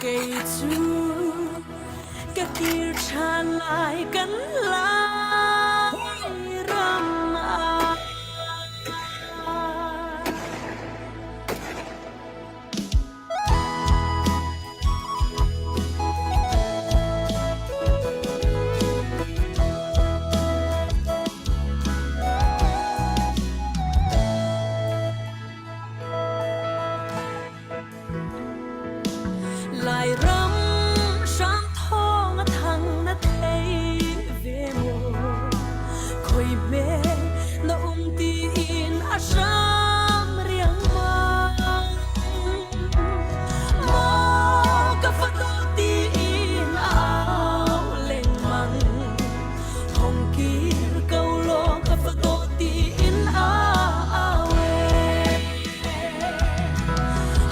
Kei cu ka kir ṭhan lai kan Lairam ah. Lairam hrang thawng a thang na thei ve maw? Khoi hme na um tiin a hram riangmang. Maw ka fanu tiin a au lengmang. Hong kir ko law ka fanu tiin a au e.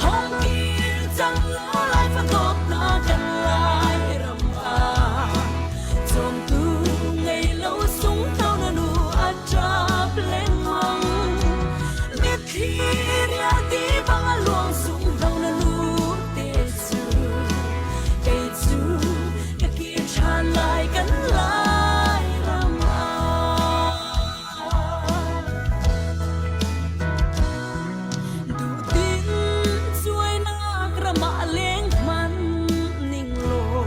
Hong kir cang law lai fadawt na kan lai ram ah. Cawmtu ngei lo sung to na nu a ṭap lengmang. Mitthli rialti bang a luang sung to na nu te cu. Kei cu ka kir ṭhan lai kan lai ram ah. Duhtin cuainak ram ah leng hman ning law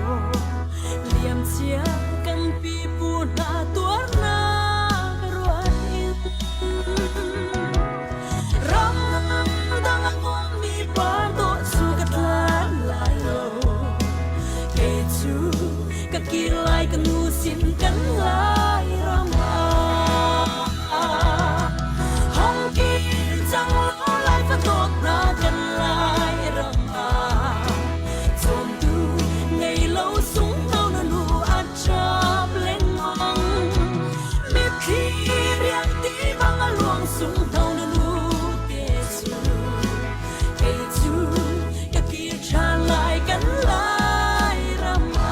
liamcia kan pipu hna tuarnak ruat in ram dang a nguangmi par dawh cu ka tlan lai lo kei cu ka kir lai ka nu sin kan lai ram ah. Hong kir cang law lai fa dawtnak kan lai ram ah. Cawmtu ngei lo sung no na nu a ṭap lengmang. Mitthli rial ti bang a luang sung no na nu te cu. Kei cu ka kir ṭhan lai kan lai ram ah.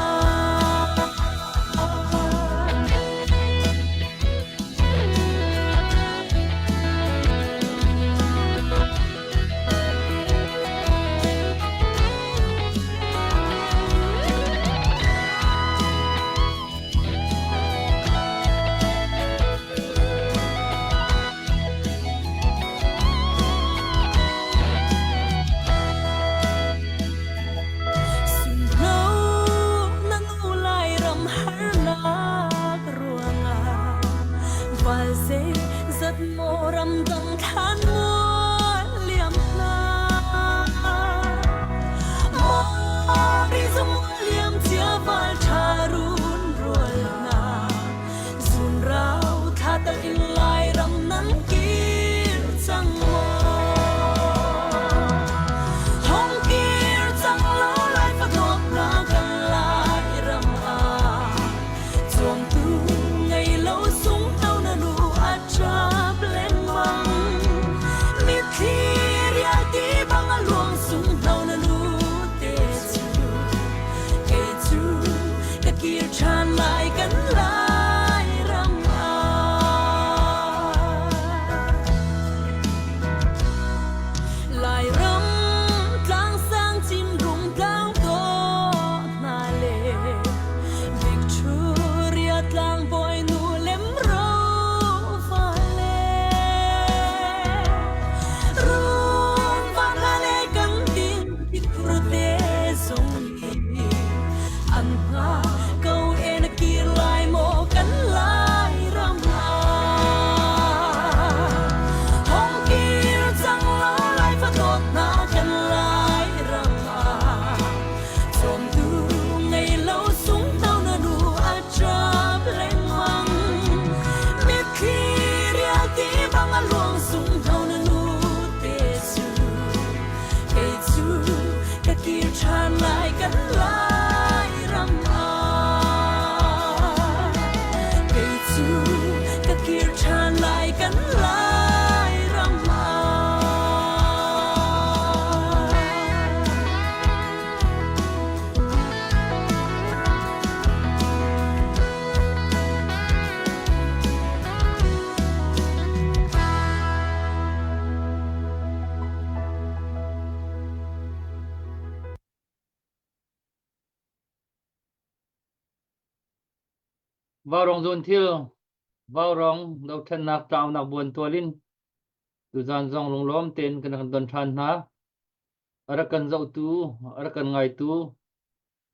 Sunglo na nu Lairam harnak ruangah Valze zat maw ramdang thlan mual liam hna Maw rizung liam cia val tha run rual hna Zun rau thla tal in Lairam nan kir cang maw? Hong kir cang law lai fa dawtnak kan Lairam ah Zuamtu ngei lo sung to na nu a ṭap lengmang. Mitthli rialti bang a luang sung to na nu te cu. Kei cu ka kir ṭhan lai kan lai ram ah. Lairam tlangsang cimrung tlang dawh hna le Victoria tlangbawi nu lemro fale Run van hna le kan ding te zong nih an hnga ko e na kir lai maw kan lai ram ah. Hong kir cang law lai fa dawt hna kan lai ram ah. Cawmtu ngei lo sung to na nu a ṭap lengmang. Mitthli rialti bang a luang sung to na nu te cu. Kei cu ka kir ṭhan lai kan lai ram ah. Vaurawng zuunthil, Vaurawng dothlennak tlaunak buantual in tuzaan zong lunglawm tein kan rak don ṭhan hna. A rak kan zohtu, a rak kan ngaitu,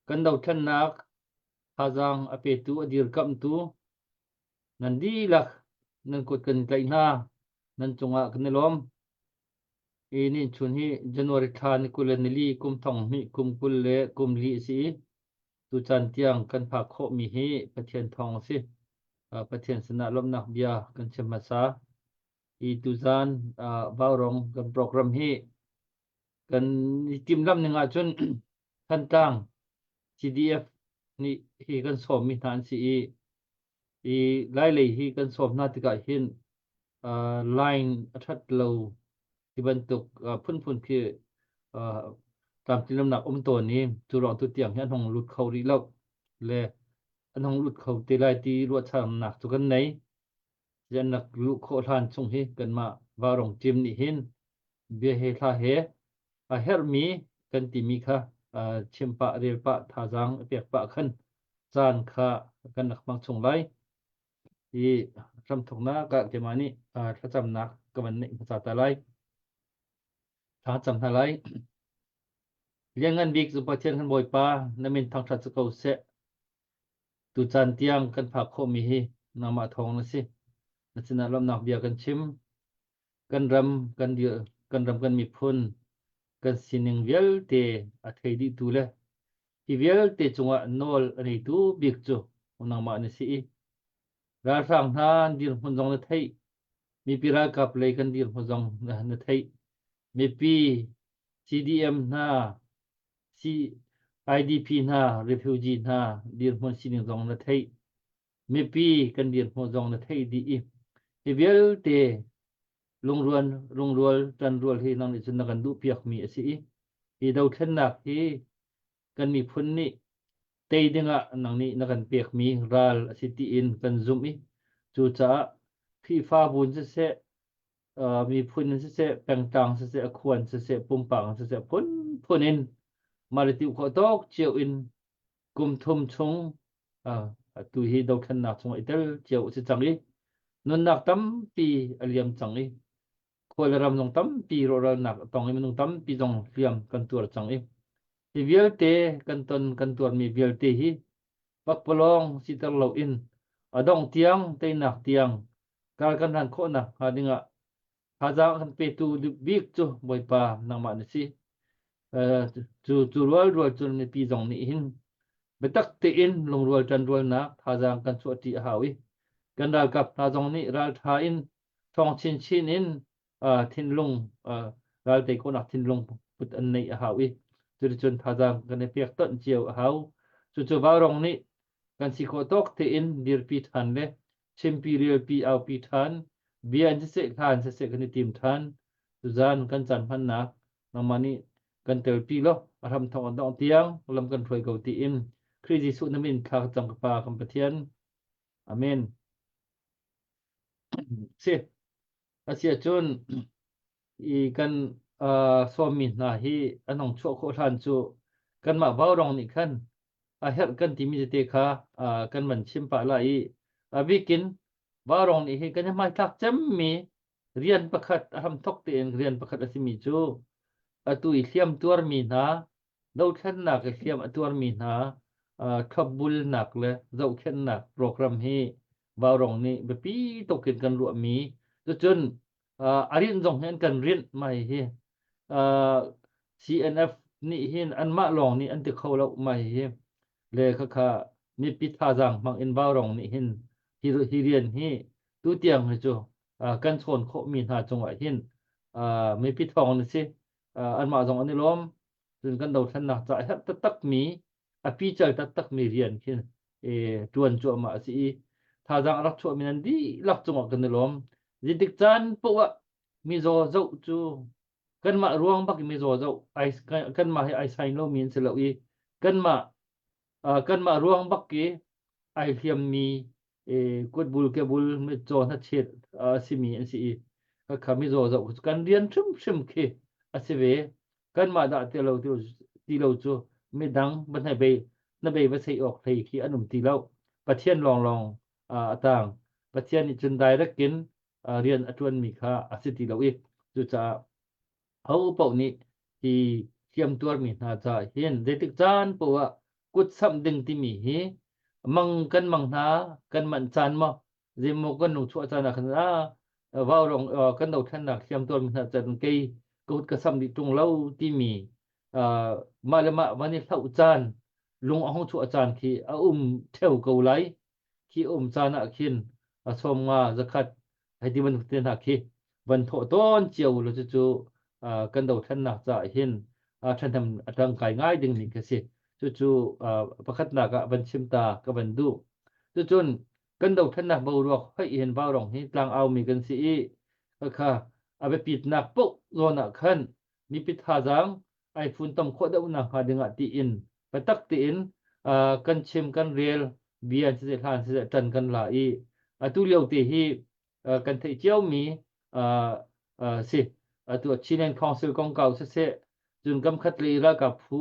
kan dothlennak thazaang a petu, a dirkamhtu nan dihlak nan kut kan tlaih hna. Nan cungah kan i lawm. Hi ni chun hi January thla ni 24 kum thong hnih kum 24 a si i tucaan tiang kan phak khawhmi hi Pathian thawng a si. Pathian sinah lawmhnak bia kan chim hmasa. Hi tuzaan Vaurawng kan program hi kan i timhlamh ning ahcun Thantlang CDF nih hi kan sawmmi hna an si i i Lailei hi kan sawm hna tikah hin line a ṭhat lo ti bantuk phunphun khi tlamtlinlonak um tawn i cu ruang tu tiang hi an hung lut kho rih lo le an hung lut kho te lai ti ruahchannak cu kan nei. An rak luh khawh hlan chung hi kanmah Vaurawng team nih hin bia he hla he a herhmi kan timi kha chim pah rel pah thazaang a pek pah khan caan kha kan rak hmang chung lai. Hi hramthawknak ah keimah nih thlacamnak ka van neih hmasa ta lai. Thla cam hna lai. Lianngan bik cu Pathian kan Bawipa na min thangṭhat si ko seh. Tucaan tiang kan phak khawhmi hi nangmah thawng na si. Na sinah lawmhnak bia kan chim. Kan ram, kan dir, kan ram kan miphun, kan sining vialte a thei dihtu le hi vialte cungah nawl a neitu bik cu nangmah na si i ralhrang hna an dirhmun zong na theih mipi ralkap lei kan dirhmun zong na theih mipi CDM hna IDP hna refugee hna dirhmun sining zong na theih mipi kan dirhmun zong na theih dih i hi vialte lungruan lungrual ṭanrual hi nang nih cun na kan duhpiakmi a si i hi dothlennak hi kan miphun nih tei dingah nang nih na kan pekmi ral a si tiin kan zumh i cucaah Khrihfabu in siseh miphun in siseh pengtlang siseh a khuan siseh pumpak in siseh phunphun in mah le ti khawh tawk cio in kum thum chung atu hi dothlennak chung i tel cio a si cang i nunnak tampi a liam cang i khua le ram zong tampi rawhralnak a tong i minung tampi zong hliam kan tuar cang i hi vialte kan ton kan tuarmi vialte hi pakpalawng siter loin a dong tiang teinak tiang kal kan hlan khawhnak hnga dingah Thazaang a kan petu bik cu Bawipa nangmah na si. Cu cu rualrual cun mipi zong nih hin biatak tein lungrual ṭanrualnak thazaang kan chuahṭi a hau i kan ralkap hna zong nih ralṭha in ṭhawng chinchin in thinlung raltei khawhnak thinlung put an neih a hau i cuticun thazaang kan i pek tonh cio a hau. Cucu Vaurawng nih kan si khawh tawk tein dirpi ṭhan le chimpi rialpi aupi ṭhan bia in siseh hla in siseh kan i tim ṭhan tuzan kan caan hmannak nangmah nih kan telpi law a hramthawk an dongh tiang lam kan hruai ko tiin Khrih Jesuh na min thla ka cam ka Pa kan Pathian amen si asiahcun i kan sawmmi hna hi an hong chuah khawh hlan cu kanmah Vaurawng nih khan a herh kan timi tete kha kan van chim pah lai i a bikin Vaurawng nih hin kan i hmaithlak cemmi rian pakhat a hramthok tein rian pakhat a simi cu atu i hliam tuarmi hna dothlennak i hliam a tuarmi hna thlopbulnak le zohkhenhnak program hi Vaurawng nih biapi tuk in kan ruahmi cucun a rinh zong hi an kan rinh mai hi CNF nih hin anmah lawng nih an ti kho lo mai hi le khakha mipi thazaang hmang in Vaurawng nih hin hi hi rian hi tutiang hi cu kan chawn khawhmi hna cungah hin mipi thawng na si anmah zong an i lawm cun kan dothlennak ca herh taktakmi a pical taktakmi rian khin ṭuan cuahmah a si i thazaang a rak chuahmi nan dihlak cungah kan i lawm. Zeitik caan paoh ah mizaw zoh cu kanmah ruang bak in mizaw zoh ai kanmah hi ai sain lomi an si lo i kanmah kanmah ruang bak i ai hliammi kutbul kebul mitcaw hnachet a simi an si i khakha mizaw zoh cu kan rian hrimhrim khi a si ve kanmah dah ti lo ti lo cu midang va hnabei na bei va sei awk hlei khi an um ti lo. Pathian lawnglawng a tang. Pathian nih cun direct in rian a ṭuanmi kha a si ti lo i cucaah ho paoh nih hi hliamtuarmi hna caah hin zeitik caan paoh ah kut samh ding timi hi mang kan mang hna kan manh caan maw zeimaw kan lung chuah caan ah khan a vaurong kan dothlennak hliamtuarmi hna caan kei ka kut ka samh dih ṭung lo timi mah le mah van i hloh caan lung a hung chuah caan khi a um ṭheo ko lai. Khi um caan ah khin a 50 100 hei ti bantuk te hna khi van thawh tawn cio lo cucu kan dothlennak caah hin ṭhahnem a ṭangkai ngai dingmi khi si. Cucu pakhatnak ah van chim ta ka van duh. Cucun kan dothlennak boruak hoih hin vaurong hi tlangaumi kan si i khakha a biapitnak paoh zawn ah khan mipi thazaang ai funtom khawh deuh nakhnga dingah tiin biatak tein kan chim kan rel bia siseh hlan siseh ṭan kan la i atu lio te hi kan theih ciomi si. Atu Chinland Council kongkau siseh cun kam khat lei ralkap phu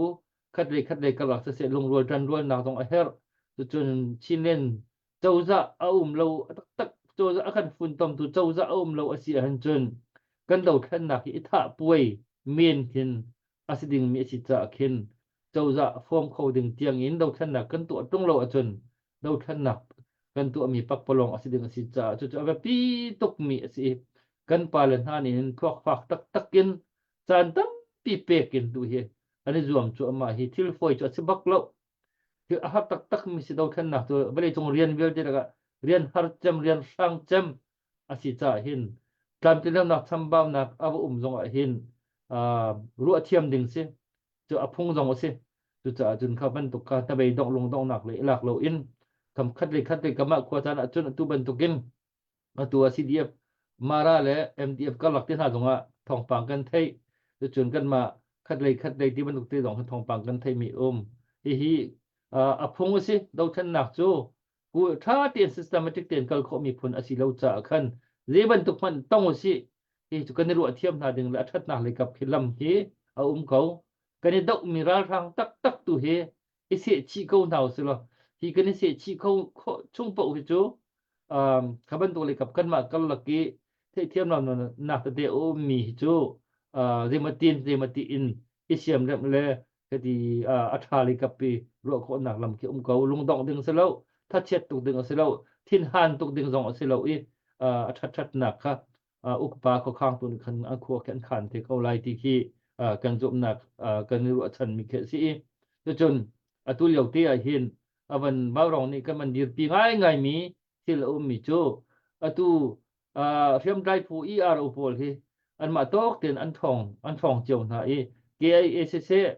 khat lei khat lei karlak siseh lungrual ṭanrualnak zong a herh. Cucun Chinland cozah a um lo taktak, cozah a kan funtomtu cozah a um lo a si ahcun cun kan dothlennak hi i thah puai men khin a si dingmi a si caah khin cozah form kho ding tiang in dothlennak kan tuah ṭung lo ahcun dothlennak kan tuahmi pakpalawng a si ding a si caah cucu a biapi tukmi a si i kan pale hna nih hin thluak fak taktak in caan tampi pek in tu hi an i zuam cu amah hi thil fawi cu a si bak lo. Thil a har taktakmi si. Dothlennak cu vawleicung rian vialte lakah rian har cem, rian hrang cem a si caah hin tlamtlinlonak chambaunak a va um zongah hin ruah thiam ding si cu a phung zong a si. Cucaah cun kha bantuk kha hnabei dongh lungdonghnak le i lak loin kam khat le khat le kamah khua caan ahcun atu bantukin atu ah CDF Mara le MDF karlak te hna zongah thawngpang kan theih. Cucun kanmah khat lei khat lei ti bantuk te zong thawngpang kan theihmi um. Hihi a phung a si. Dothlennak cu ṭha tein systematic tein kal khawhmi phun a si lo caah khan zei bantuk hmanh tong u sih, hi cu kan i ruah thiam hna ding le a ṭhatnak lei kap khi lam hi a um ko. Kan i dohmi ralhrang taktak tu hi i seh chih ko hna usih law hi kan i seh chih kho khawh chung paoh hi cu kha bantuk lei kap kanmah karlak i theihthiam nak tete a ummi hi cu zeimatin zeimati in i siamremh le hiti a ṭha lei kap i ruah khawhnak lam khi um ko. Lungdongh ding si lo, thachiat tuk ding a si lo, thinhan tuk ding zong a si lo i a ṭhat-ṭhatnak kha ukpa khuakhangtu nih khan an khua khi an khan te ko lai ti khi kan zumhnak kan i ruahchanmi khi a si i cucun atu lio te ah hin avan Vaurong nih kan van dirpi ngaingaimi thil a ummi cu atu hriamtlai phu ERO pawl hi anmah tawk tein an ṭhawng an ṭhawng cio hna i KIA siseh,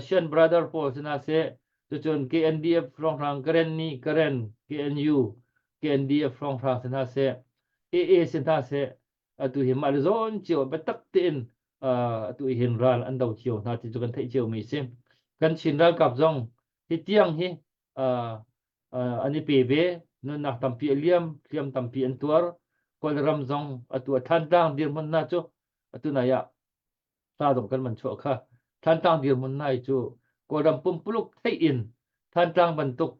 Shan Brother pawl si hna seh, cucun KNDF hrawnghrang Karenni Karen KNU KNDF hrawnghrang si hna seh, AA si hna seh, atu hi mah le zawn cio biatak tein atu hin ral an do cio hna ti cu kan theih cio mi si. Kan Chin ralkap zong hi tiang hi an i pe ve. Nunnak tampi a liam, hliam tampi an tuar. Kawlram zong atu a Thantlang dirhmun hna cu atu nai ah hla zong kan man chuah kha Thantlang dirhmun hna hi cu Kawlram pumpuluk theih in Thantlang bantuk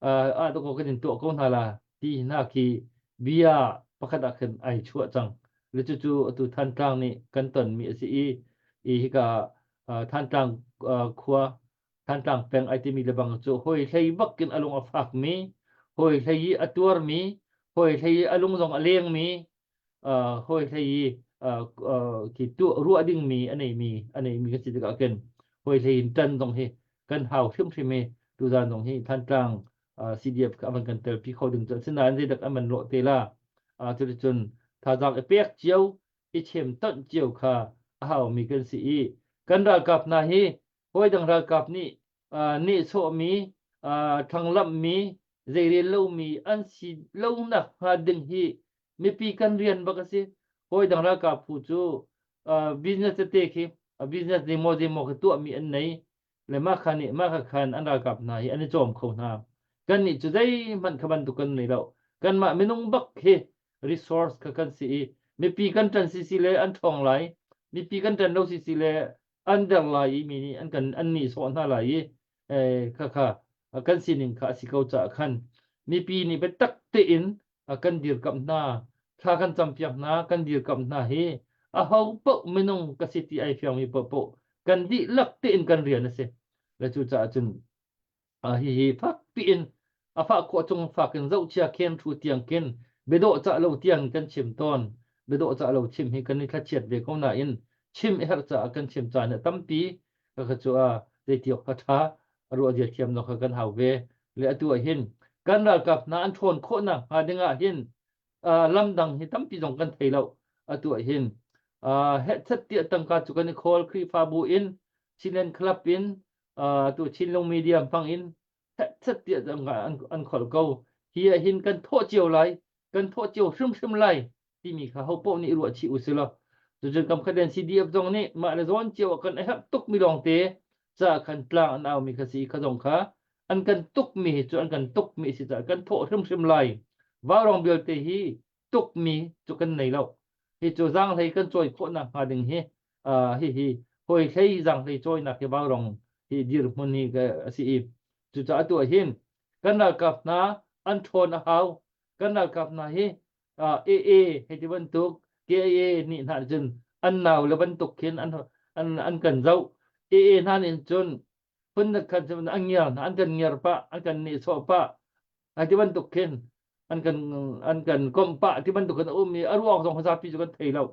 ah dawkaw kan in tuah ko hna la ti hna khi bia pakhat ah khin ai chuah cang. Le cucu atu Thantlang nih kan tonmi a si i i hika Thantlang khua Thantlang peng ai timi le bang cu hawi hlei bak in a lung a fakmi, hawi hlei i a tuarmi, hawi hlei i a lung zong a lengmi, hawi hlei i khi ruah dingmi a neimi kan si tikah khin hawi hlei in ṭan zong hi kan hau hrimhrim i tuzaan zong hi Thantlang CDF kha a van kan telpi kho ding cu asinain zeidak an van lawh te la. Cuticun thazaang i pek cio i chem tonh cio kha a haumi kan si i kan ralkap hna hi hawi dang ralkap nih nehsawhmi, ṭhanglamhmi, zeirel lomi an si lonak hnga ding hi mipi kan rian bak a si. Hawi dang ralkap phu cu business tete khi business zeimaw zeimaw khi tuahmi an nei le mah kha nih mah kha khan an ralkap hna hi an i cawm kho hna. Kannih cu zeihmanh kha bantuk kan nei lo. Kanmah minung bak hi resource kha kan si i mipi kan ṭan sisi le an ṭhawng lai, mipi kan ṭan lo sisi le an der lai i mi nih an kan an nihsawh hna lai i khakha kan sining kha a si ko caah khan. Mipi nih biatak tein kan dirkamh hna, thla kan campiak hna, kan dirkamh hna hi aho paoh minung ka si ti ai fiangmi paohpaoh kan dihlak tein kan rian a si. Le cucaah cun hihi fakpi in a fah khawh chung fak in zohchia khen thu tiang khin biadawh cah lo tiang kan chim tawn. Biadawh cah lo chim hi kan i thlachiat ve ko nain chim i herh caah kan chim caan a tampi. Ka cu a zeitiawk kha ṭha a ruah zia thiam lo kha kan hau ve. Le atu ah hin kan ralkap hna an ṭhawn khawhnak hnga ding ah hin lam dang hi tampi zong kan thei lo. Atu ah hin hehchat tiah tangka cu kan i khawl Khrihfabu in Chinland Club in tu Chinlung Media hmang in hehchat tiah an, an kholh ko. Hi ah hin kan thawh cio lai, kan thawh cio hrimhrim lai timi kha ho paoh nih ruah chih u si law cucun kam khat CDF zong nih mah le zawn cio ah kan a herh tuk mi lawngte ca khan tlang an au mi kha si kha zong kha an kan tuk mi hi cu an kan tuk mi si caah kan thawh hrimhrim lai vaurong vialte hi tuk mi cu kan nei lo hi cu zaanghlei kan cawi khawh nak hnga ding hi hi hi hawi hlei zaanghlei cawinak hi vaurong hi dirhmun hi a si i cucaah atu ah hin kan ralkap hna an ṭhawn a hau kan ralkap hna hi AA hei ti bantuk KIA nih hna cun an nau le bantuk khin an an an kan zoh AA hna nih cun phun khan cun an ngiar hna an kan ngiar pah an kan nehsawh pah ai ti bantuk khin an kan an kan komh pah ti bantuk khin a um i a ruang zong zapi cu kan thei lo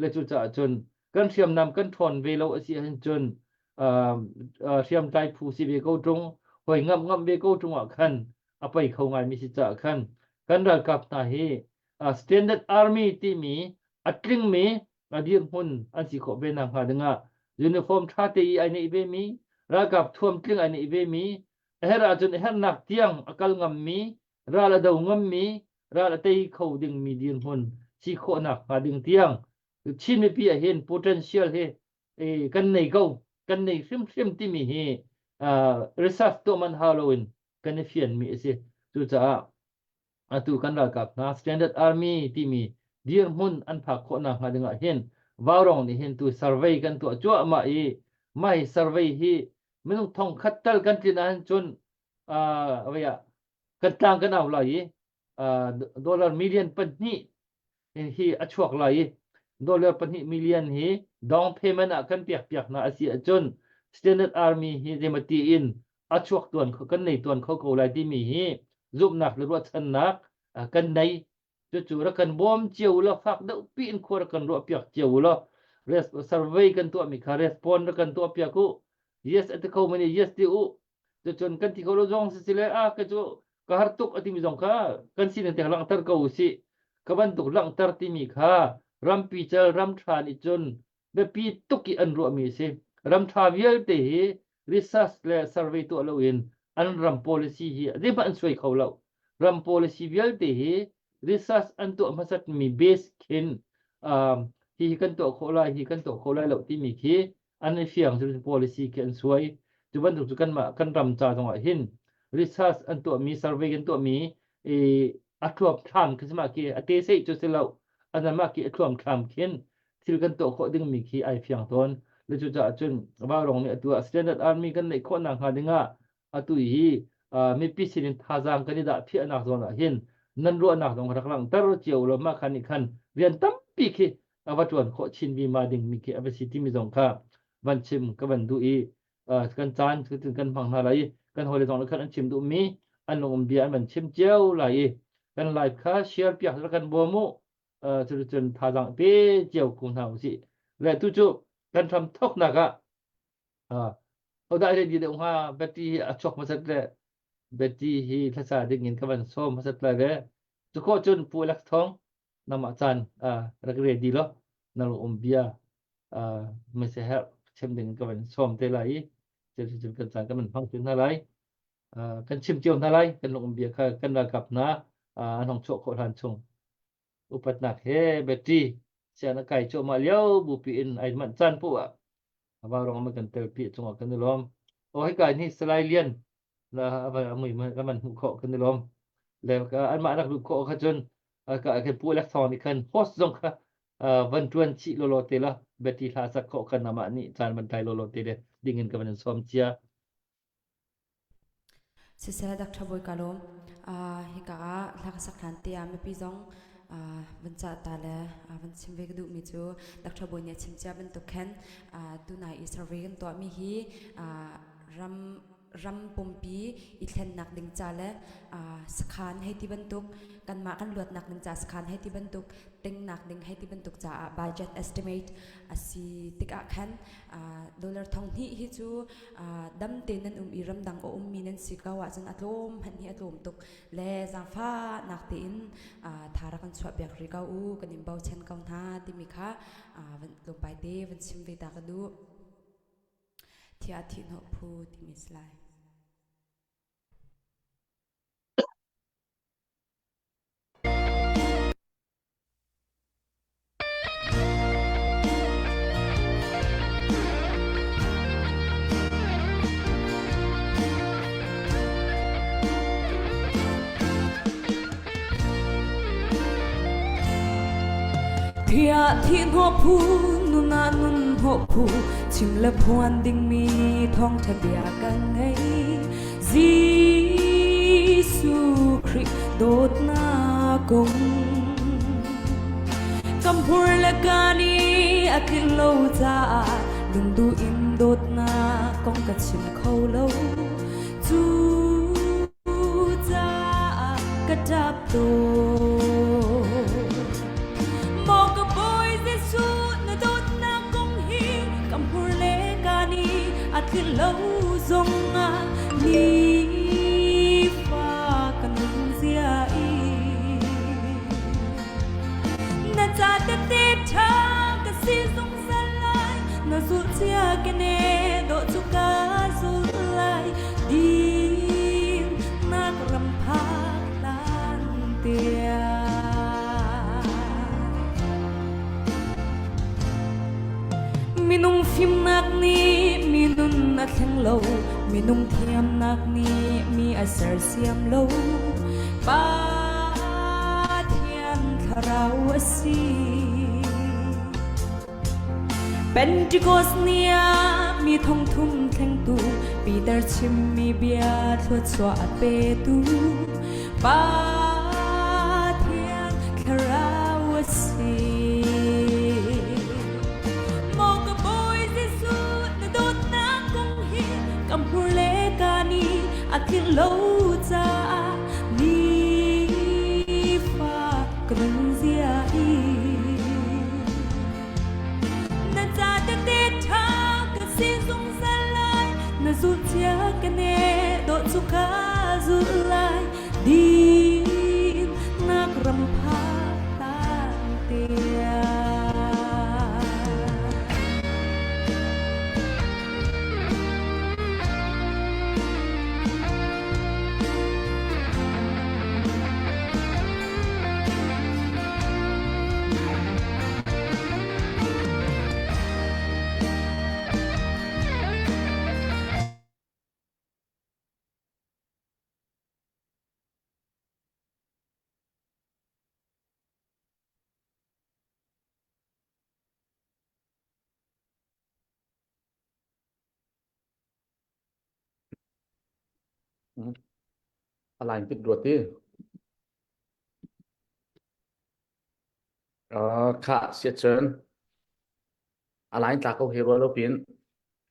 le cucaah cun kan hriamnam kan ṭhawn ve lo a si ahhin cun hriamtlai phu si ve ko ṭung hoi ngamh ngamh ve ko ṭung ah khan a pei kho ngaimi si caah khan kan ralkap hna hi standard army timi a tlingmi a dirhmun an si khawh ve nak hnga dingah uniform ṭha te i ai neih ve mi ralkap thuam tling ai neih ve mi a herh ahcun a herhnak tiang a kal ngammi ral a do ngammi ral a tei kho dingmi dirhmun si khawhnak hnga ding tiang Chin mipi ah hin potential hi kan nei ko kan nei hrimhrim timi hi research tuah man hau loin kan i fianmi a si. Cucaah atu kan ralkap hna standard army timi dirhmun an phak khawhnak hnga dingah hin Vaurong nih hin tu survey kan tuah cuahmah i mah hi survey hi minung thong khat tal kan tlin ahhin cun uh, kan tlang kan au lai i dollar million pahnih hi a chuak lai i dollar pahnih million hi down payment ah kan pek piak hna a si ahcun standard army hi zeimati in a chuak tuan kan nei tuan kho ko lai timi hi zumhnak le ruahchannak kan nei cucu rak kan bawm cio law fak deuh pi in khua rak kan ruah piak cio law survey kan tuahmi kha respond rak kan tuah piak u yes ati kho mani yes ti u Cucun kan ti kho lo zong si le a ka cu ka har tuk a timi zong kha kan sining te langhter ko usih. Ka bantuk langhter timi kha rampi cal ram ṭha nih cun biapi tuk i an ruahmi a si. Ram ṭha vialte hi research le survey tuah loin an ram policy hi zeihmanh an suai kho lo. Ram policy vialte hi research an tuah hmasatmi base khin um, hi hi kan tuah khawh lai, hi kan tuah khawh lai lo timi khi an i fiang cu policy khi an suai cu bantuk cu kanmah kan ram ca zongah hin research an tuahmi survey an tuahmi i a thluam thlam khi mah khi a te sei cu si lo anamah khi a thluam thlam khin thil kan tuah khawh dingmi khi ai fiang tawn le cu caah cun Vaurong nih atu ah standard army kan neih khawh nak hnga dingah atu hi mipi sinin thazaang kan i dah phiahnak zawn ah hin nan ruahnak zong rak langhter cio law mah khan nih khan rian tampi khi a va ṭuan khawh chin vima dingmi khi a va si timi zong kha van chim ka van duh i kan caan kan hmang hna lai i kan hawile zong nih khan an chim duhmi an lungum bia an van chim cio lai i kan live kha share piak rak kan bawm u cuticun thazaang pe cio ko hna usih le tu cu kan hram thoknak ah hodah ready deuh hnga Betty hi a chuak hmasat le Betty hi thlasa ding in ka van sawm hmasat lai le cu khawh cun Pu Alex Thawng nangmah caan rak ready law na lung um bia mese herh chim ding ka van sawm te lai i cuticun kan caan kan van hmang ṭi hna lai kan chim cio hna lai kan lung um bia kha kan ralkap hna an hong chuah khawh hlan chung upatnak he Betty sian a kai cuahmah lio bupi in ai manh caan poh ah Vaurong ah kan telpi cungah kan i lawm. O hika ni Salai Lian la mui kan man hmuh khawh kan i lawm. Le anmah rak luh khawh kha cun ka khan pu Alex Thawng nih khan host zong kha van tuan chih lawlaw te la Betty hla sak khawh kan amah nih caan van tlai lawlaw te le ding in ka van in sawm cia. Siseh Dr. Bawi ka lawm. Hika ah hla ka sak hlan te ah mipi zong van cah ta le van chim ve ka duhmi cu Dr. Bawi nih a chim cia bantuk khan tunai i survey kan tuahmi hi ram ram pumpi i thlennak ding ca le sakhan hei ti bantuk kanmah kan luatnak ding ca sakhan hei ti bantuk tingnak ding hei ti bantuk caah budget estimate a si tikah khan dollar thong hnih hi cu dam te nan um i ramdang a ummi nan si ko ahcun a tlawm hmanh hi a tlawm tuk le zaangfahnak tein tha rak kan chuah piak rih ko u kan in bochan ko hna timi kha van tlawmpal te van chim ve ta ka duh. Thiah thihhnawh phu timi si lai. Thiah thihhnawh phu nun ah nun hnawh phu chim le phuan dingmi thawngṭha bia kan ngei Jesuh Khrih dawtnak kong Kam hmur le ka nih a tlinh lo caah lungduh in dawtnak kong ka chim kho lo. Cu caah ka ṭap tawn. Maw ka Bawi Jesuh na dawtnak kong hi ka hmur le ka nih a tlinh lo zongah nifa ka nun zia i Na ca tete ṭha ka si zungzal lai, na zulh cia kene dawh cu ka zulh lai. Dinnak ram phak hlan tiang. Minung fimnak nih mi nun a thleng lo, minung thiamnak nih mi a sersiam lo. Pathian thlarau a si. Pentecost ni ah mi thongthum thlengtu Peter chimmi bia thluachuah a petu Pathian thlarau a si. Maw ka Bawi Jesuh na dawtnak kong hi ka hmur le ka ni a tlinh lo caah nifa ka nun zia i Na ca tete ṭha ka si zungzal lai, na zulh cia ka ne dawh cu ka zulh lai. Dinnak ram phak hlan tiang. A line pit ruat i. Khah siacun a line tla ko he rua lo pin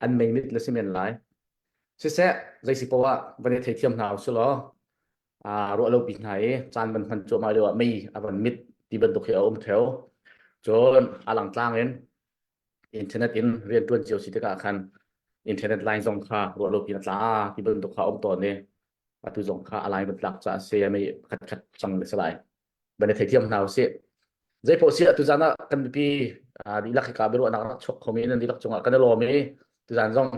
an mei mit le si men lai. Siseh zei si poah van i theithiam hna usih law ruah lo pi hna i caan van hman cuahmah lio ah mei a van mit ti bantuk hi a um theo. Cun a langtlang in internet in rian ṭuan cio si tikah khan internet line zong kha ruah lo pin a tla ti bantuk kha a um tawn i atu zong kha a line van tlak caah si mei khat khat cang le si lai. Van i theithiam hna usih. Zeipaoh si tuzan ah kan mipi dihlak hika biaruahnak rak chuak khomi nan dihlak cungah kan i lawm i tuzan zong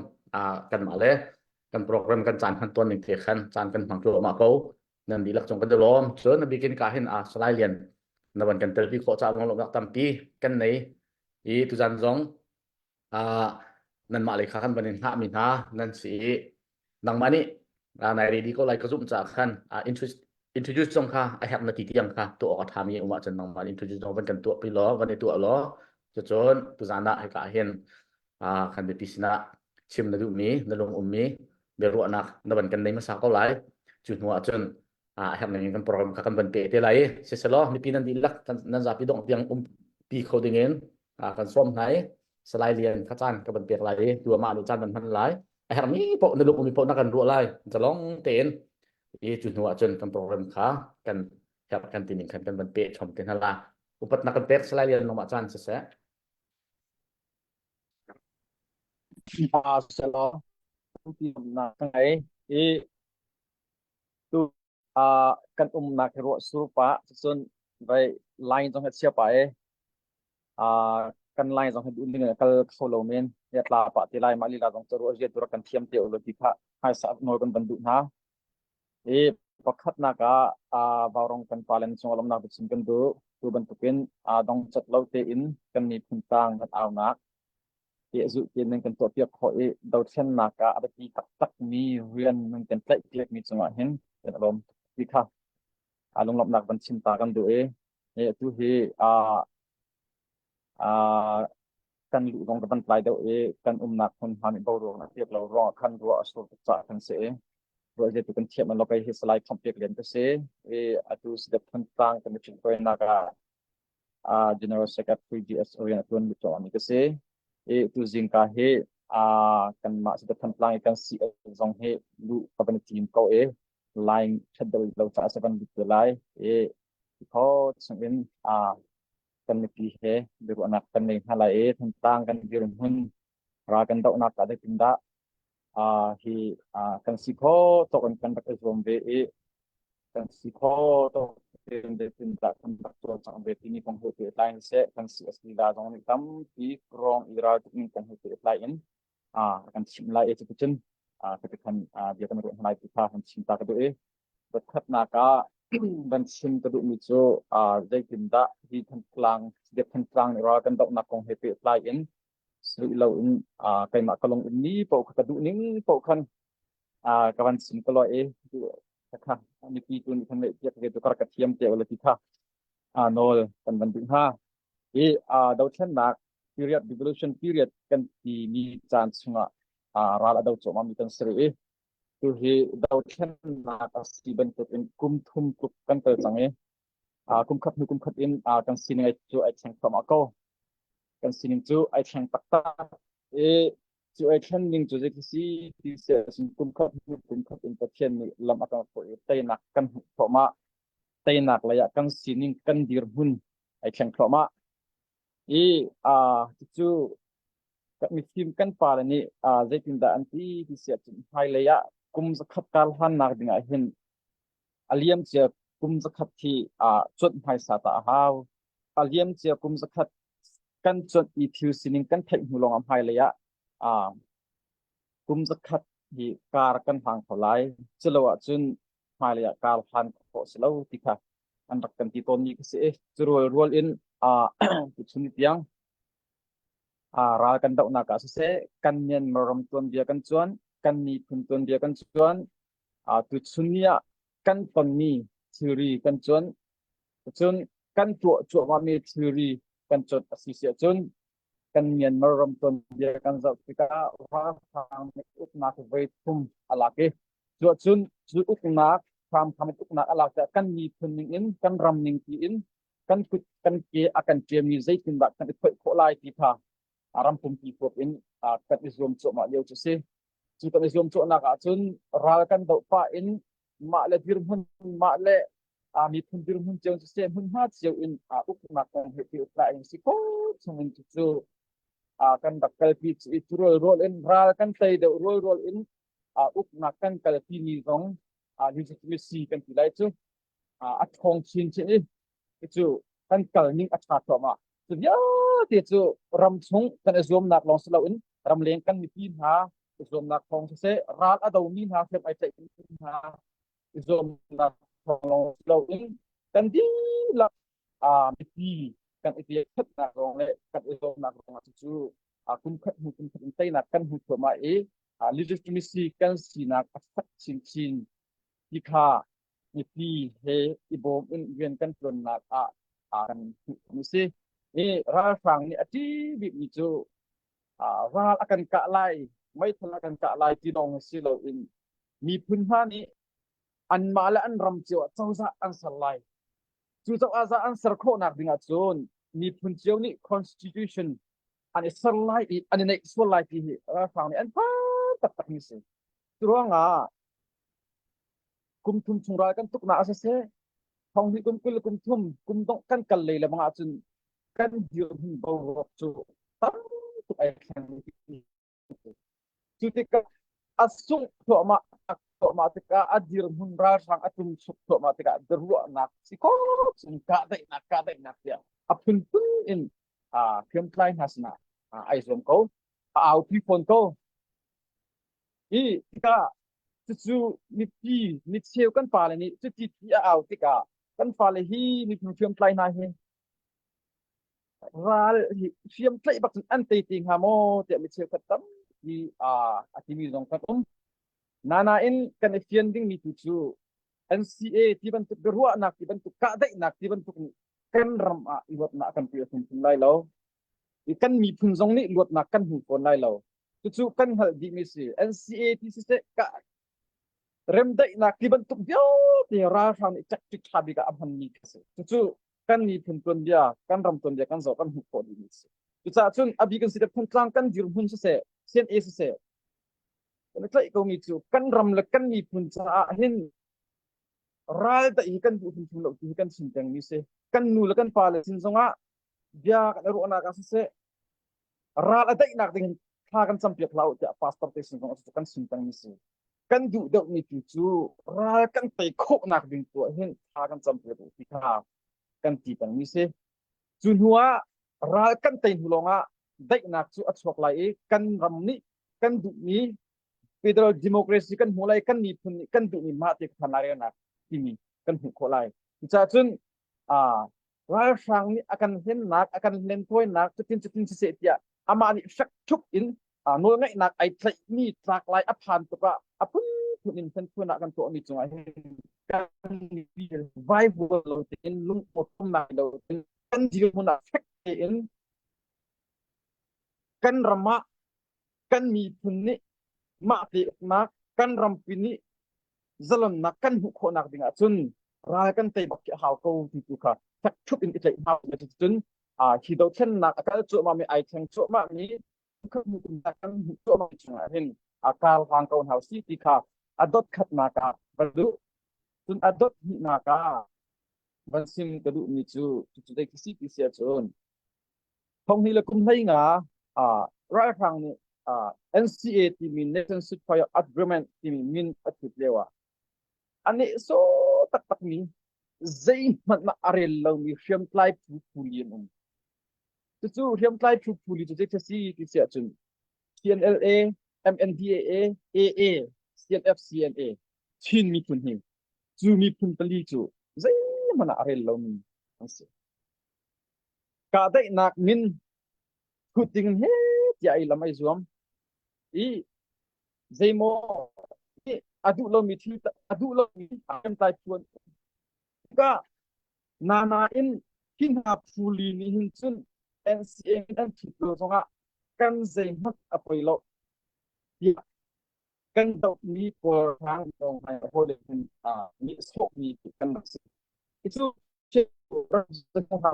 kanmah le kan program kan caan hman tuan ning te khan caan kan hmang cuahmah ko nan dihlak cung kan i lawm cun a bikin ka hin Salai Lian na van kan telpi khawh caah lunglawmhnak tampi kan nei i tuzan zong nanmah lei kha kan van in hngahmi hna nan si i nangmah nih nai ready ko lai ka zumh caah khan introduce zong kha a herh na ti tiang kha tuah awk a ṭhami um ahcun nangmah introduce zong van kan tuah pi law van i tuah law cucun tuzan ah hika hin kan biapi sinah chim na duhmi na lung ummi biaruahnak na van kan nei hmasa ko lai cu hnu ah cun. A herh ning in kan program kha kan van pe te lai i siselaw mipi nan dihlak nan zapi dongh tiang um pi kho ding in kan sawm hna i Salai Lian kha caan ka van pek lai i tu amah nih caan van hman lai. A herhmi paoh na lung mi paoh na kan ruah lai zalong tein i cu hnu ah cun kan program kha kan herh kan ti ning khan kan van pe chom te hna la. Upatnak kan pek Salai Lian nangmah caan siseh. Selaw na ka ngei i tu kan umnak hi ruah sur pah cun vai line zong hi chia pah i kan line zong hi duh ning in a kal kho lo men ya tla pah ti lai mah lila zong cu ruah zia tu rak kan thiam te ulaw ti kha hmaisa nawl kan van duh hna. I pakhatnak ah Vaurong kan pale na cung lawmhnak biachim kan duh. Tu bantukin dong cat lo tein kan miphun tang kan aunak pehzulh tein nan kan tuahpiak khawh i dothlennak ah a biapi taktakmi rian nan kan tlaihpiakmi cungah hin kan i lawm ti kha lunglawmhnak van chim ta kan duh i atu hi kan luh zong ka van tlai deuh i kan umnak hmunhma nih boruak a piak lo ruangah khan ruah a sur tuk caah kan si i ruah zeitu kan thiam lo kei hi Salai Thawngpiak Lian ka si i atu Sidep Thantlang kan i ṭhithawinak ah General Secretary GS rian a ṭuan mi mi ka si i tu zingka hi kanmah Sidep Thantlang i kan si zong hi luh ka van i tim ko i line ṭhat deuh lo caah se van lut te lai i kho chungin kan mipi he biaruahnak kan ngei hna lai i Thantlang kan dirhmun ral kan dohnak ah zeitindah hi kan si kho tawk in kan rak i zuam ve i kan si kho tawk in zeitindah kan rak cawlcangh ve timi kong he pehtlai in seh kan si a si la zong nih tampi rong i ral tuk ning kong he pehtlai in kan chimh lai i cuticun cuticun bia kan ruah hna lai ti kha kan chim ta ka duh i Pakhatnak ah van chim ka duhmi cu zeitindah hi Thantlang Thantlang nih ral kan dohnak kong he pehtlai in si loin keimah ka lung ummi paoh kha ka duh ning paoh khan ka van chim ka lawi i kha mipi tu nih khan ngaihpiak ve tu ka rak ka thiam te ula ti kha nawl kan van duh hna. Hi dothlennak period revolution period kan timi caan chungah ral a do cuahmah mi kan si rih i Tuhi dothlennak a si bantuk in kum thum tluk kan kal cang i kum khat hnu kum khat in kan sining cu ai thleng thluahmah ko. Kan sining cu ai thleng taktak i cu ai thlen ning cu zei si ti si ahcun kum khat hnu kum khat in Pathian nih lam a kan hruai i teinak kan hmuh thluahmah. Teinak lei ah kan sining kan dirhmun ai thleng thluahmah. I cucu mifim kan pale nih zeitindah an ti ti si ahcun hmailei ah kum zakhat kar hlannak ding ah hin a liamcia kum zakhat hi cuanh hmaisa ta a hau. A liamcia kum zakhat kan cuanh i thil sining kan theih hnu lawngah hmailei ah kum zakhat hi kar kan hlang kho lai. Culo ahcun hmailei ah kar hlan khawh si lo ti kha an rak kan ti tawnmi ka si i cu rualrual in tuchun tiang ral kan dohnak ah siseh kan Myanmar ram tuanbia kan cuan kan miphun tuanbia kan cuan tuchun ni ah kan tonmi thilri kan cuan cun kan tuah cuahmahmi thilri kan cuan a si si ahcun kan Myanmar ram tuanbia kan zoh tikah ralhrang nih uknak voi thum a lak i cuahcun cu uknak hramhram in uknak a lak tikah kan miphun ning in kan ram ning tiin kan kut kan ke a kan ṭiami zeitindah kan i phoih khawh lai ti kha ram pumpi huap in kan i zuam cuahmah lio cu si. Cu kan i zuam cuahnak ahcun ral kan doh pah in mah le dirhmun mah le miphun dirhmun cio siseh hmunhma cio in uknak kong he pehtlai in si ko chungin cucu kan rak kalpi cu i rualrual in ral kan tei deuh rualrual in uknak kan kalpi mi zong legitimacy kan ti lai cu a ṭhawng chinchin i cu kan kal ning a ṭha thluahmah cu vialte cu ram chung kan i zuamnak lawng si loin ramleng kan mipi hna i zuamnak thawng siseh ral a domi hna hriam ai tlaihmi hna i zuamnak thawng lawng si loin kan dihlak mipi kan i biakṭhennak ruang le kan i zuamnak ruangah cucu kum khat hnu kum khat in teinak kan hmu thluahmah i legitimacy kan sinak a fek chinchin ti kha mipi he i bawm in rian kan ṭuannak ah kan hmuh a si. I ralhrang nih a ṭih bikmi cu ral a kan kah lai, meithal a kan kah lai ti lawng si loin miphun hna nih. Anmah le an ram cio ah cozah an ser lai. Cu cozah an ser khawhnak ding ahcun miphun cio nih constitution an i ser lai i an i neih sual lai ti hi ralhrang nih an phan taktak mi si. Cu ruangah kum thum chung ral kan tuknak ah siseh, thong hnih kum 20 kum thum kum dongh kan kal lei le bang ahcun kan dirhmun boruak cu tam tuk ai thleng. Cu tikah a sungh thluahmah thluahmah tikah a dirhmun ralhrang a tlung chuk thluahmah tikah biaruahnak si ko cun kahdaihnak kahdaihnak tiah a phunphun in hriamtlai hna sinah ai zuam ko a aupi fawn ko. I tikah cucu mipi micheu kan pale nih cuti ti a au tikah kan fale hi miphun hriamtlai hna hi ral hi hriam tlaih bak cun an tei te hnga maw tiah mi cheukhat tampi a timi zong kan um. Nanain kan i fian dingmi tu cu NCA ti bantuk biaruahnak ti bantuk kahdaihnak ti bantuk nih kan ram ah luatnak kan pe hrimhrim lai lo. I kan miphun zong nih luatnak kan hmu fawn lai lo. Cucu kan hngalh dihmi si. NCA ti siseh kah remdaihnak ti bantuk vialte ralhrang nih tactic ṭha bik ah a hmanmi a si. Cucu kan miphun tuanbia, kan ram tuanbia kan zoh kan hmuh khawh dihmi a si. Cucaah cun a bik in si Thantlang kan dirhmun siseh, CNA siseh, kan i tlaih komi cu kan ram le kan miphun caah hin ral daih hi kan duh hrimhrim lo ti hi kan chim pengmi si. Kan nu le kan pa le sin zongah bia kan i ruahnak ah siseh, ral a daihnak ding hin thla kan campiak hlah u tiah pastor te sin zong ah kan chim pengmi si. Kan duh deuhmi tu cu ral kan tei khawhnak ding tu ah hin thla kan campiak u ti kha kan ti pengmi si. Cu hnu ah ral kan tei hnu lawngah daihnak cu a chuak lai i kan ram nih kan duhmi federal democracy kan hmu lai kan miphun nih kan duhmi mah te khan lairelnak timi kan hmuh khawh lai. Cucaah cun ralhrang nih a kan hlennak a kan hlenthawinak cutin cutin siseh tiah amah nih fek ṭhup in nawlngeihnak ai tlaihmi tlak lai a phan tuk ah a phunphun in hlenthawinak kan tuahmi cungah hin kan mipi vaivuan lo tein lungawṭawmnak lo tein kan dirhmun ah fek tein kan ram ah kan miphun nih mah te uknak kan rampi nih zalonnak kan hmuh khawhnak ding ahcun ral kan tei bak khi a hau ko ti tu kha fek ṭhup in i tlaih hna cun hi dothlennak a kal cuahmah mi ai thleng cuahmah mi kan hmuh cuahmah mi chungah hin a kar hlang ko hna si ti kha a dot khatnak ah va duh cun a dot hnihnak ah van sim ka duh mi cu cucu zei khi si ti si ahcun Thonghnih le kum 15 ralhrang nih NCA timi Nation Ceasefire Agreement timi min a thut lio ah a nehsawh taktakmi zeihmanh ah a rel lomi hriamtlai phu phuli an um. Cucu hriamtlai phu phuli cu zei si ti si ahcun TNLA, MNDAA, AA, CNF, CNA Chin miphun hi cu miphun pali cu zeihmanh ah a rel lomi an si. Kahdaihnak min thut ding he tiah ei lam ai zuam i zeimaw a duh lomi thil a duh lomi hriamtlai phu an tikah nana in hi hna phuli nih hin cun NCA in an thut lo zongah kan zeihmanh a poi lo tiah kan dohmi pawl hrang lawng hai hawi le nih sawhmi kan rak si. Cu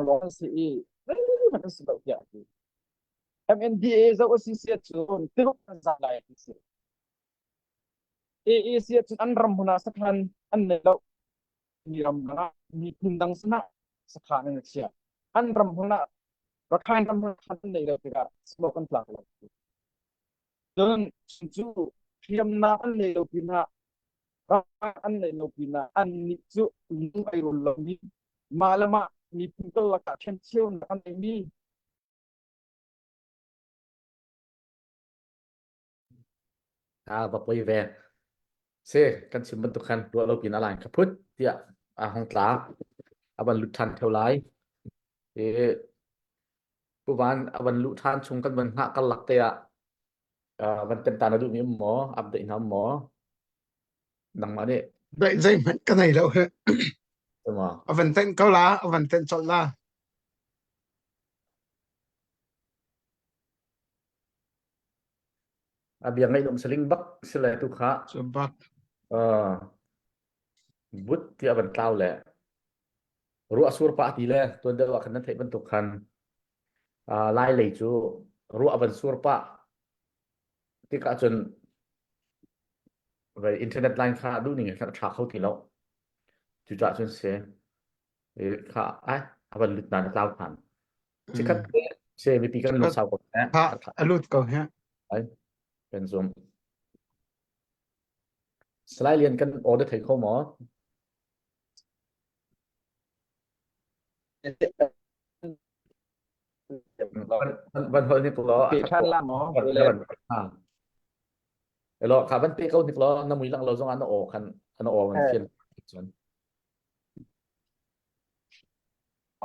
lawng an si i zeihmanh an si lo tiah a ti. MNDA zoh a si si ahcun Tuluk an zam lai ti si. AA si ahcun an ram hmun ah sakhan an nei lo. Mi ram dang ah miphun dang sinah sakhan an i chiah. An ram hmun ah Rakhine ram hmun khan an nei lo tikah smoke an tlak lo. Cun cu hriamnam an nei lo pinah ram an neih lo pinah annih cu lung ai rawl lomi mah le mah miphun karlak ah ṭhencheunak an neimi Ah, va poi ve. Se, kan chim bantuk khan ruah lo pin a lain kha phut tiah a hong tla. A van lut ṭhan theo lai. I puvan a van luh ṭhan chung kan van hngah karlak te ah van tem ta na duhmi um maw? Update hna um maw? Nangmah nih. Daih zeihmanh ka nei lo he. Tama. A van tenh ko la, a van tenh colh la. A bia ngaih lum saling bak sile tu kha. Cu bak. Uh. But tiah van tlau le ruah sur pah ti le tuan deuh ah khan nan theih bantuk khan lai lei cu ruah van sur pah tikah cun vai internet line kha duh ning in khan a ṭha kho ti lo. Cucaah cun si kha ai a van lut na na tlau than. Chikkhat se mipi kan lung sau ko eh. Ha a lut ko he. Ai kan zum. Salai Lian kan order thei kho maw? Van hol ni ko Pe than la maw? Elo kha van pe ko nik lo na mui lang lo zong ah na aw khan na aw van fian cun.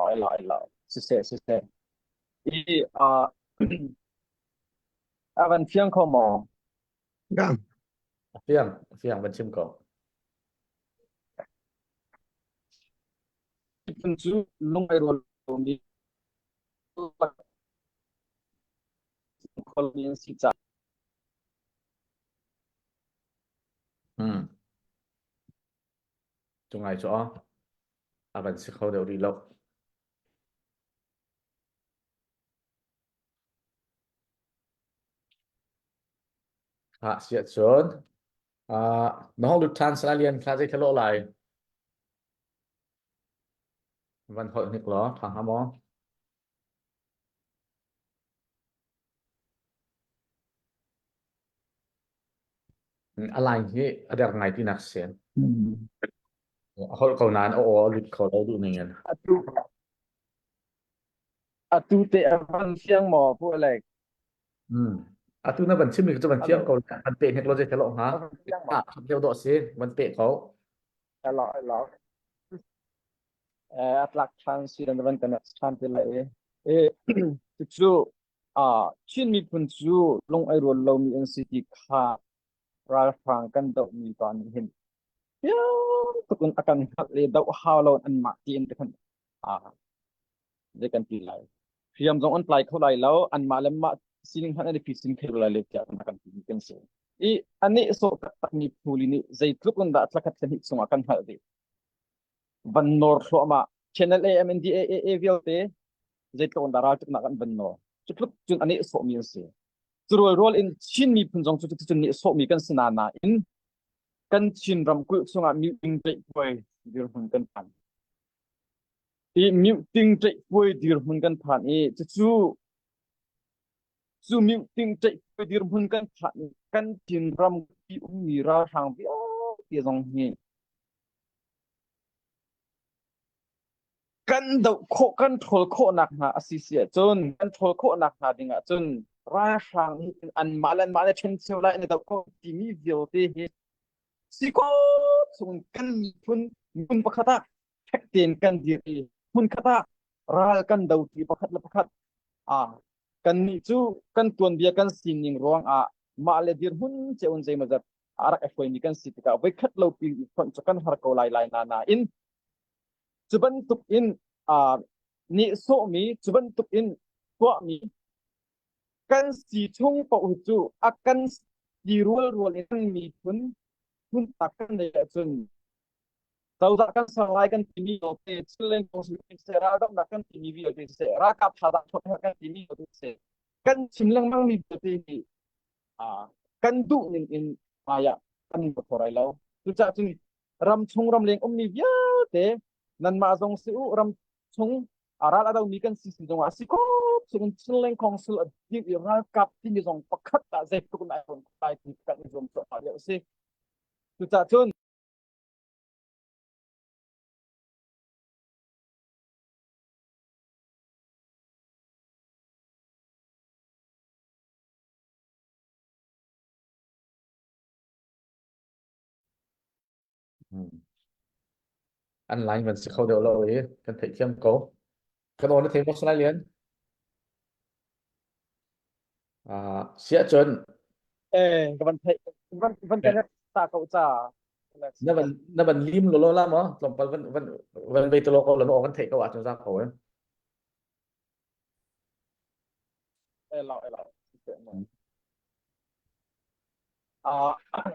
Ai la ai la. Siseh siseh. I a a van fiang kho maw? Gang. Fiang fiang van chim ko. Phun cu lung ai rual mi khualmi an si caah Hmm. Cu ngai cu aw. A van si kho deuh rih lo. Ha siah cun uh, na hong lut ṭhan Salai Lian kha zei kha lawh lai? Van holh hnik law ṭha hnga maw? A line hi a der ngai tinak si. A holh ko nain a aw a lut kho lo duh ning in. Atu atu te a van fiang maw Pu Alec? Hmm. Atu na van chimmi cu van fiang ko van pe hnek lo zei thelo hnga. A van fiang maw? Ah, deuh dawh si, van pe ko. Alo alo. Eh a tlak ṭhan si dan van kan ṭhan te lai i. Eh cucu ah Chin miphun cu lung ai rual lomi an si ti kha ralhrang kan dohmi pa nih hin fiang tuk in a kan hngalh le doh hau lo in anmah tiin te khan ah zei kan ti lai. Hriam zong an tlai kho lai lo, anmah le mah sining hmanh an i phisin kho lai le tiah kan kan ti kan si. I anih sawh taktakmi phuli nih zeitluk in dah thlakhat thlahnih chungah kan hngalh dih. Van nawr thluahmah Channel A M N D A A A vialte zeitluk in dah raltuknak an van nawr. Cutluk cun anih sawhmi an si. Cu rualrual in Chin miphun zong cu cuticun nih sawhmi kan si nain kan Chin ramkulh chungah mihing tlaihpuai dirhmun kan phan. I mihting tlaihpuai dirhmun kan phan i cucu cu mihting tlaihpuai dirhmun kan phan i kan Chin rampi ummi ralhrang vialte zong hi kan doh khawh kan ṭhawl khawhnak hna a si si ahcun kan ṭhawl khawhnak hna ding ahcun ralhrang nih anmah le anmah le ṭhencheu lai an i doh khawh timi vialte hi si khawh chung kan miphun miphun pakhat ah fek tein kan dir i hmunkhat ah ral kan do ti pakhat le pakhat ah kannih cu kan tuanbia kan sining ruang ah mah le dirhmun cio in zeimawzat a rak i hruaimi kan si tikah voikhat lo pi i fonh cu kan har ko lai lai na nain cu bantuk in uh, nehsawhmi cu bantuk in tuahmi kan si chung paoh cu a kan ti rual rual in miphun phun tak kan nei ahcun cozah kan ser lai kan timi vialte chilleng kong siseh raldohnak kan timi vialte siseh ralkap thazaang ṭhawn kan timi vialte siseh kan chim lengmang mi vialte hi kan duh ning in hmai ah kan kho rai lo cucaah cun ram chung ramleng ummi vialte nanmah zong si u ram chung ral a domi kan si si zongah si ko chung Chinland Council a dir i ralkap timi zong pakhat ah zeitluk in ai lai ti kan i zuam cuahmah lio a si cucaah cun An line van si kho deuh lo i kan theihthiam ko. Kan aw na thei maw Salai Lian? Uh, siah cun Eh, ka van thei van van kan ta ko ca. Na van na van lim lo lo la maw? Tlawmpal van van van vei te lo ko la no kan theih ko ahcun za ko eh. Eh lo eh lo. Ah,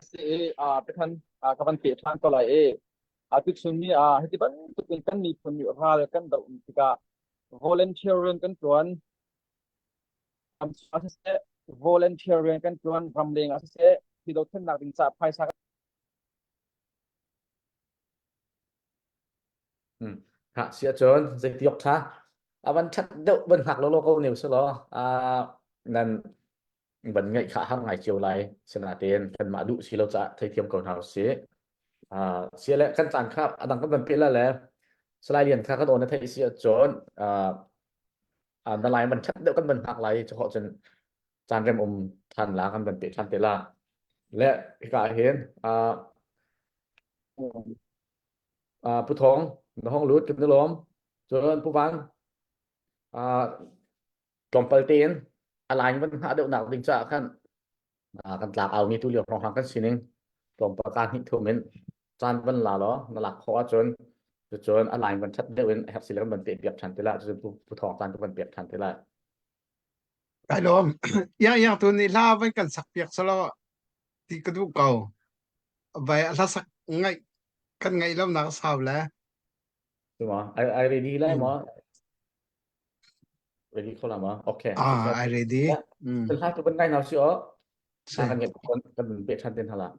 si ah te khan ka van pe than ko lai e. Atu chun ni ah hiti bantuk in kan miphun nih ral kan doh tikah volunteer rian kan ṭuan. Ram ah siseh, volunteer rian kan ṭuan, ramleng ah siseh, hi dothlennak ding caah phaisa Hmm. Ha si ahcun zeitiok ṭha a van ṭhat deuh van hngak lawlaw ko ne usih law nan van ngaih kha har ngai cio lai sinain kanmah duh si lo caah theithiam ko hna usih. Sia le kan caan kha a dang kan van peh la le Salai Lian kha kan aw na theih si ahcun na lai van ṭhat deuh kan van hngak lai cu cun caan rem um ṭhan la kan van peh ṭhan te la. Le hika ah hin Pu Thawng na hong lut kan i lawm. Cun Pu Van tlawmpal tein a line van hngah deuhnak ding caah khan kan tlak au mi tu lio hrawnghrang kan sining tlawmpal ka hnih thum in caan van la law na lak khawh ahcun cucun a line van ṭhat deuh in a herh si le kan van peh piak ṭhan te lai cucun pu thawng caan tu van pek ṭhan te lai. Kai lawm. Yang yang tu nih hla van kan sak piak salo ti ka duh ko. Vai hla sak ngaih kan ngaih lo nak sau le. Tuma I I ready lai ma? Ready kho la ma? Okay. Ah, I ready. Mm. Hla tu ban ngai nau si o. Kan ngai kan pe than ten hala.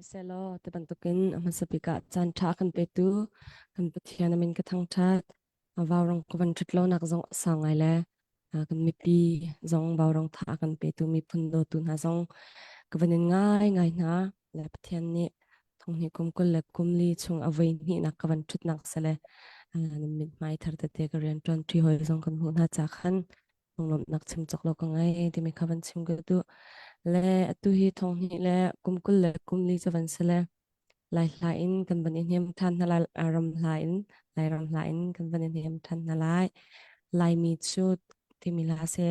Selaw ti bantukin a hmasa bik ah caan ṭha kan petu kan Pathian a min ka thangṭhat. Vaurang ka van ṭhut lonak zong a sau ngai le kan mipi zong vaurang tha a kan petu miphun dawtu hna zong ka van in ngai ngai hna. Le Pathian nih thonghnih kum 20 le kum li chung a voi hnihnak ka van ṭhutnak sile nan mithmai thar tete ka rian ṭuan ṭi hawi zong kan hmuh hna ca khan lunglawmhnak chim cawk lo ka ngei timi kha van chim ka duh. Le atu hi thonghnih le kum 20 le kum li cu van si le Lai hla in kan van i hnem ṭhan hna lai, ram hla in, Lairam hla in kan van i hnem ṭhan hna lai. Laimi cu timi hla si.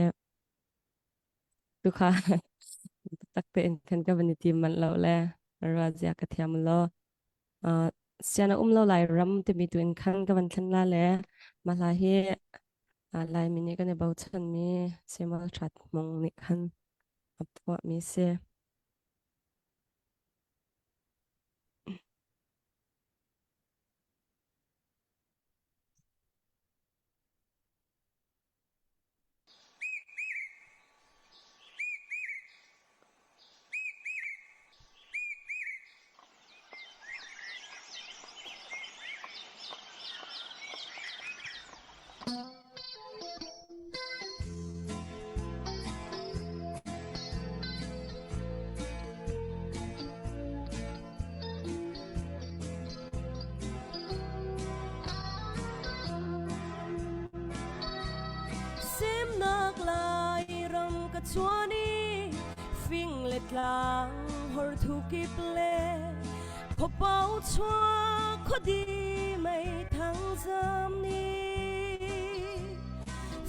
Tu kha tak tein khan ka van i tim manh lo le rua zia ka thiam lo. Uh, sian a um lo lai ram timi tu in khan ka van thlen la le mah hla hi Laimi nih kan i bochanmi Samuel Hrat Hmung nih khan a phuahmi si. Semnak Lairam ka chuan i fing le tlang hor thu kip le khuapau chuak khuadi mei thang zam ni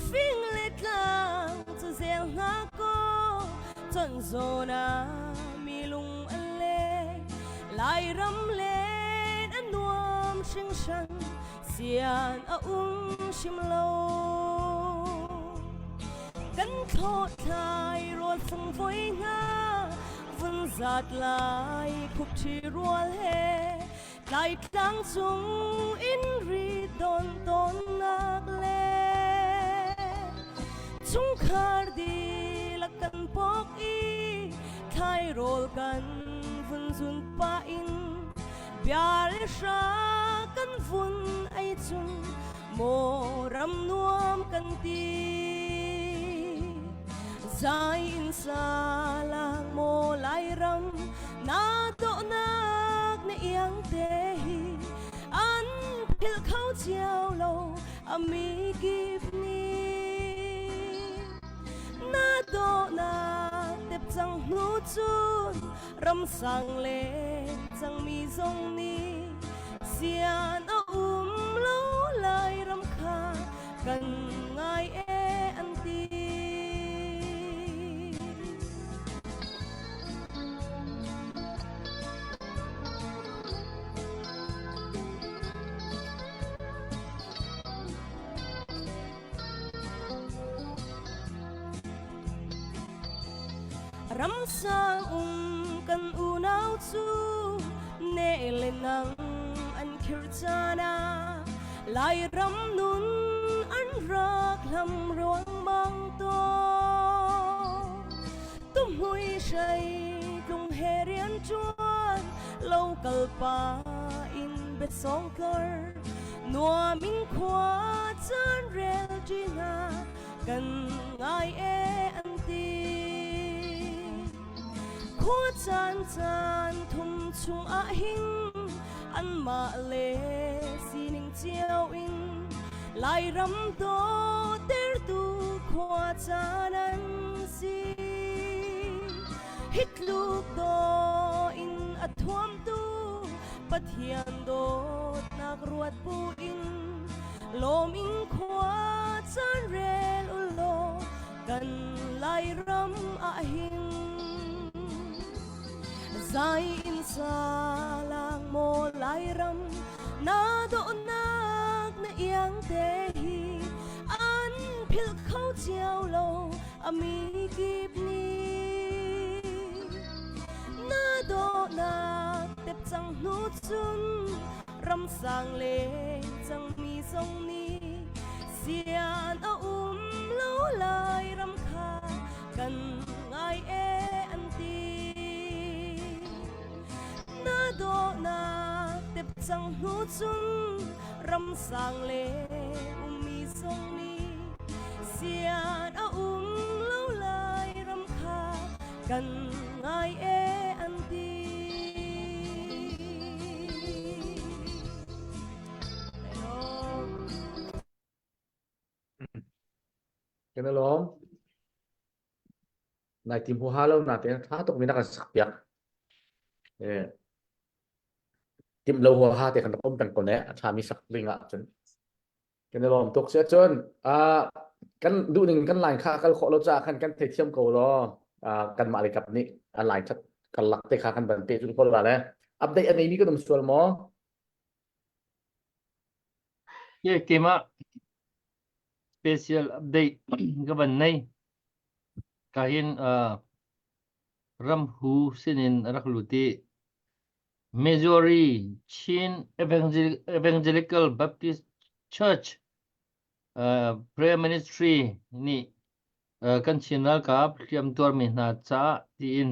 fing le tlang cu zel hna ko chon zawn ah mi lung an leng Lairam len a nuam hringhran sian a um hrim lo kan thlawhthlai rawl fung voi hna vun zat lai khupṭhi rual he Laitlang cung in ri don tawnnak le chungkhar dihlak kan pok i thlairawl kan vun zun pah in bia le hra kan vun ei cun maw ram nuam kan ti zai in sa lang maw Lairam na dawhnak na iang te hi an philh kho cio lo a mi kip nih na dawhnak tep cang hnu cun ramsang le cangmi zong nih sian a um lo lai ram kha kan ngai e an ti. Ramsang um kan unau cu ne le nang an khir caan ah Lairam nun an rak hlam ruangmang tawn. Tumhui hrei tlung he rian ṭuan local pa in biasawng tlor nuam in khua caan rel ṭi hna kan ngai e an ti. Khua caan caan thum chung ah hin anmah le sining cio in Lairam dawtertu khua caan an si. Hi tluk daw in a thuamtu Pathian dawtnak ruat buin lawm in khua caan rel u law kan Lairam ah hin zai in sa lang maw Lairam na dawhnak na iang te hi an philh kho cio lo a mi kip nih na dawhnak tep cang hnu cun ramsang le cangmi zong nih sian a um lo lai ram kha kan ngai e an ti na dawhnak tep cang hnu cun ramsang le ummi zong nih sian a um lo lai ram kha kan ngai e an ti. Kan i lawm. Nai tim huaha lo na tein tha tuk mi na kan sak piak. Eh tim lo huaha te kan rak um peng ko ne a tha mi sak ding ah cun. Kan i lawm tuk si ahcun uh, kan duhning kan line kha kal khawh lo caah khan kan theithiam ko law uh, kanmah le kap nih a line that kan lak te kha kan ban pe cun ko la le update a neimi kan um sual maw? Ke keimah special update ka van nei. Ka hin uh, ramhu sinin a rak lut i Missouri Chin Evangelical Baptist Church uh, Prayer Ministry nih uh, kan Chin ralkap hliam tuarmi hna caah tiin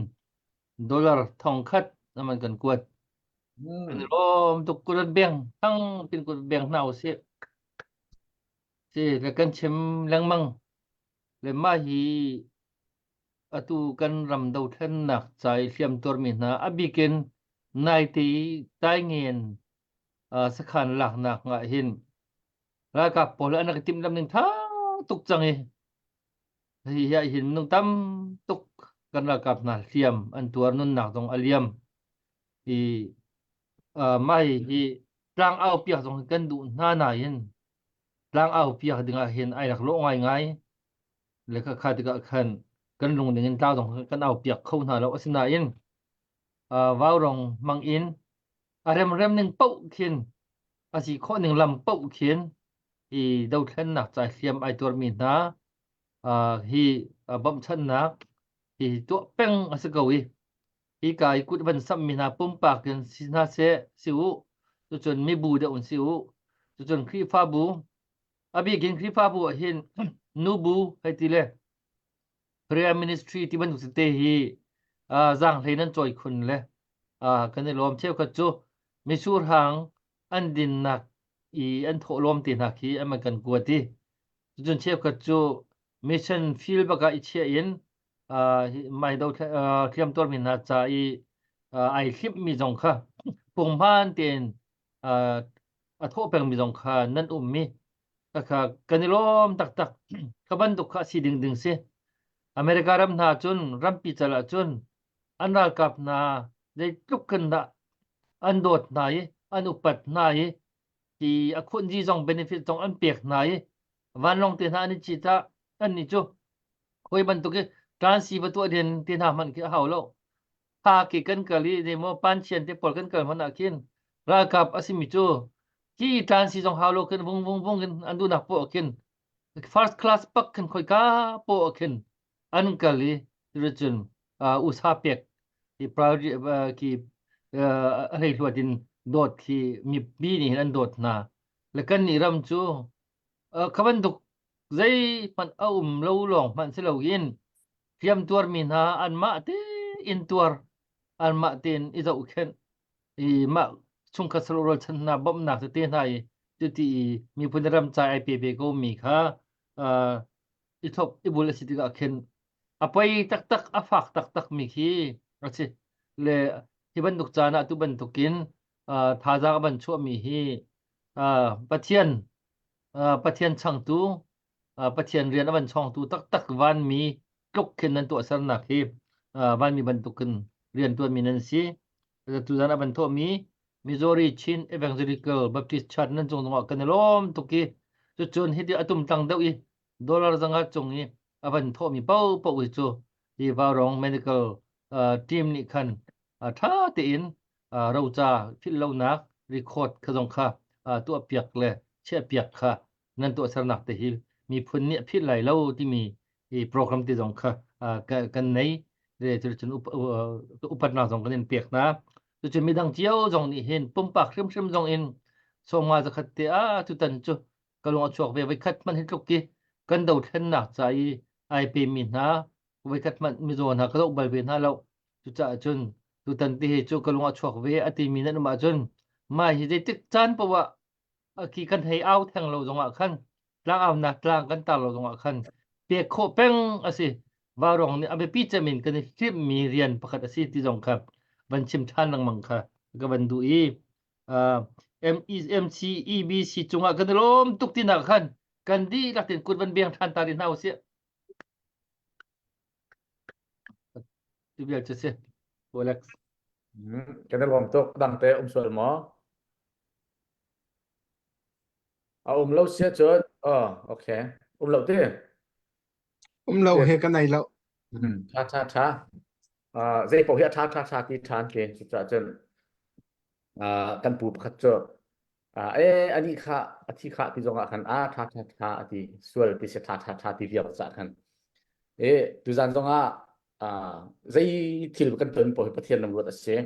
dollar thongkhat naman kan kuat. Kan i lawm tuk kulat beng thang pin kut beng hna usih. Si le kan chim lengmang le mah hi Atu kan ram dothlennak ca i hliamtuarmi hna a bik in naite i Taingen sakhan laknak ah hin ralkap pawl an rak i timhlamh ning ṭha tuk cang i hi ah hin minung tam tuk kan ralkap hna hliam an tuar nunnak zong a liam i mah hi tlangau piak zong kan duh hna nain tlangau piak dingah hin ai rak lawh ngaingai. Le kha tikah khan kan lung ning in tlau zong kan au piak kho hna lo asinain vaurong hmang in a remrem ning paoh khin a si khawh ning lam paoh khin hi dothlennak ca hliam ai tuarmi hna hi bawmhchanhnak hi tuah peng a si ko i hi ka i kut van sammi hna pumpak in si hna seh si u cucun mibu deuh in si u cucun Khrihfabu A bik in Khrihfabu ah hin nubu hei ti le prayer ministry ti bantuk tete hi uh, zaanghlei nan cawi khun le uh, kan i lawm cheukhat cu mitsur hang an dinnak i an thawhlawm te hna khi an kan kuat i cun cheukhat cu mission field bak ah i chiah in uh, mai do uh, hliam tuarmi hna ca i uh, ai hlimmi zong kha punghman tein uh, a thawh pengmi zong kha nan ummi kha kan i lawm taktak ka bantuk kha si ding ding si America ram hna cun rampi cal ah cun an ralkap hna zeitluk khin dah an dawt hna i an upat hna i ti a khunzi zong benefit zong an pek hna i vanlawng te hna an i cit ah an nih cu khawi bantuk i transi va tuah den te hna hmanh khi a hau lo Tha ke kan kal i zeimaw panchian te pawl kan kal hmanh ah khin ralkap a simi cu ki tlan si zong hau lo khin vung vung vung in an duhnak poah khin first class pak khin khoika poah khin an kal i cun. usa pek i priority ki a hleihluat in dawt khi mipi nih hin an dawt hna. Le kan nih ram cu kha bantuk zeihmanh a um lo lawng hmanh si loin hliamtuarmi hna anmah tein tuar, anmah tein i zohkhenh i mah chungkhat saruh rualchan hna bawmhnak tete hna i cuti i miphun ram ca ai pe ve ko mi kha i thop i bul a si tikah khin a poi taktak a fak taktak mi khi a si le hi bantuk caan ah tu bantukin thazaang a van chuahmi hi Pathian Pathian changtu Pathian rian a van chawngtu taktak vanmi tluk khin nan tuahsernak hi vanmi bantukin rian tuanmi nan si. Tuzan a van thawhmi Missouri Chin Evangelical Baptist Church nan cung zongah kan i lawm tuk i cucun hiti a tumtlang deuh i dollar zanga cung i a van thawhmi paohpaoh hi cu hi Vaurong Medical team nih khan ṭha tein roca philh lonak record kha zong kha tuahpiak le chiahpiak kha nan tuahsernak te hi miphun nih a philh lai lo timi hi program te zong kha kan nei cun upatnak zong kan in pek hna cucun midang cio zong nih hin pumpak hrimhrim zong in sawmnga zakhat te a tutan cu ka lung a chuak ve voikhat hmanh hi tluk ki kan dothlennak ca i ai pemi hna voikhat hmanh mizaw hna ka zoh bal ve hna lo cucaah cun tutan ti hi cu ka lung a chuak ve a timi nan um ahcun mah hi zeitik caan paoh ah khi kan hei au theng lo zongah khan tlang aunak tlang kan tar lo zongah khan pek khawh peng a si vaurong nih a biapi cem in kan i hlimmi rian pakhat a si ti zong kha van chim ṭhan lengmang kha ka van duh i MCEBC cungah kan i lawm tuk tinak khan kan dihlak tein kut van beng ṭhan ta rih hna usih. Tu vial cu si. Alex. Kan i lawm tuk. Dang te um sual maw? A um lo sia cun. Oh, okay. Um lo ti. Um lo he ka nei lo. Tha tha tha. Uh, zei paoh hi a tha tha tha ti than ke cucaah cun uh, kan pu pakhat cu uh, e ani kha a thi kha ti zong ah khan a tha tha tha a ti sual ti se tha tha tha ti vial ca khan e tuzan zong ah uh, zei thil kan ton paoh hi Pathian lam ruat a si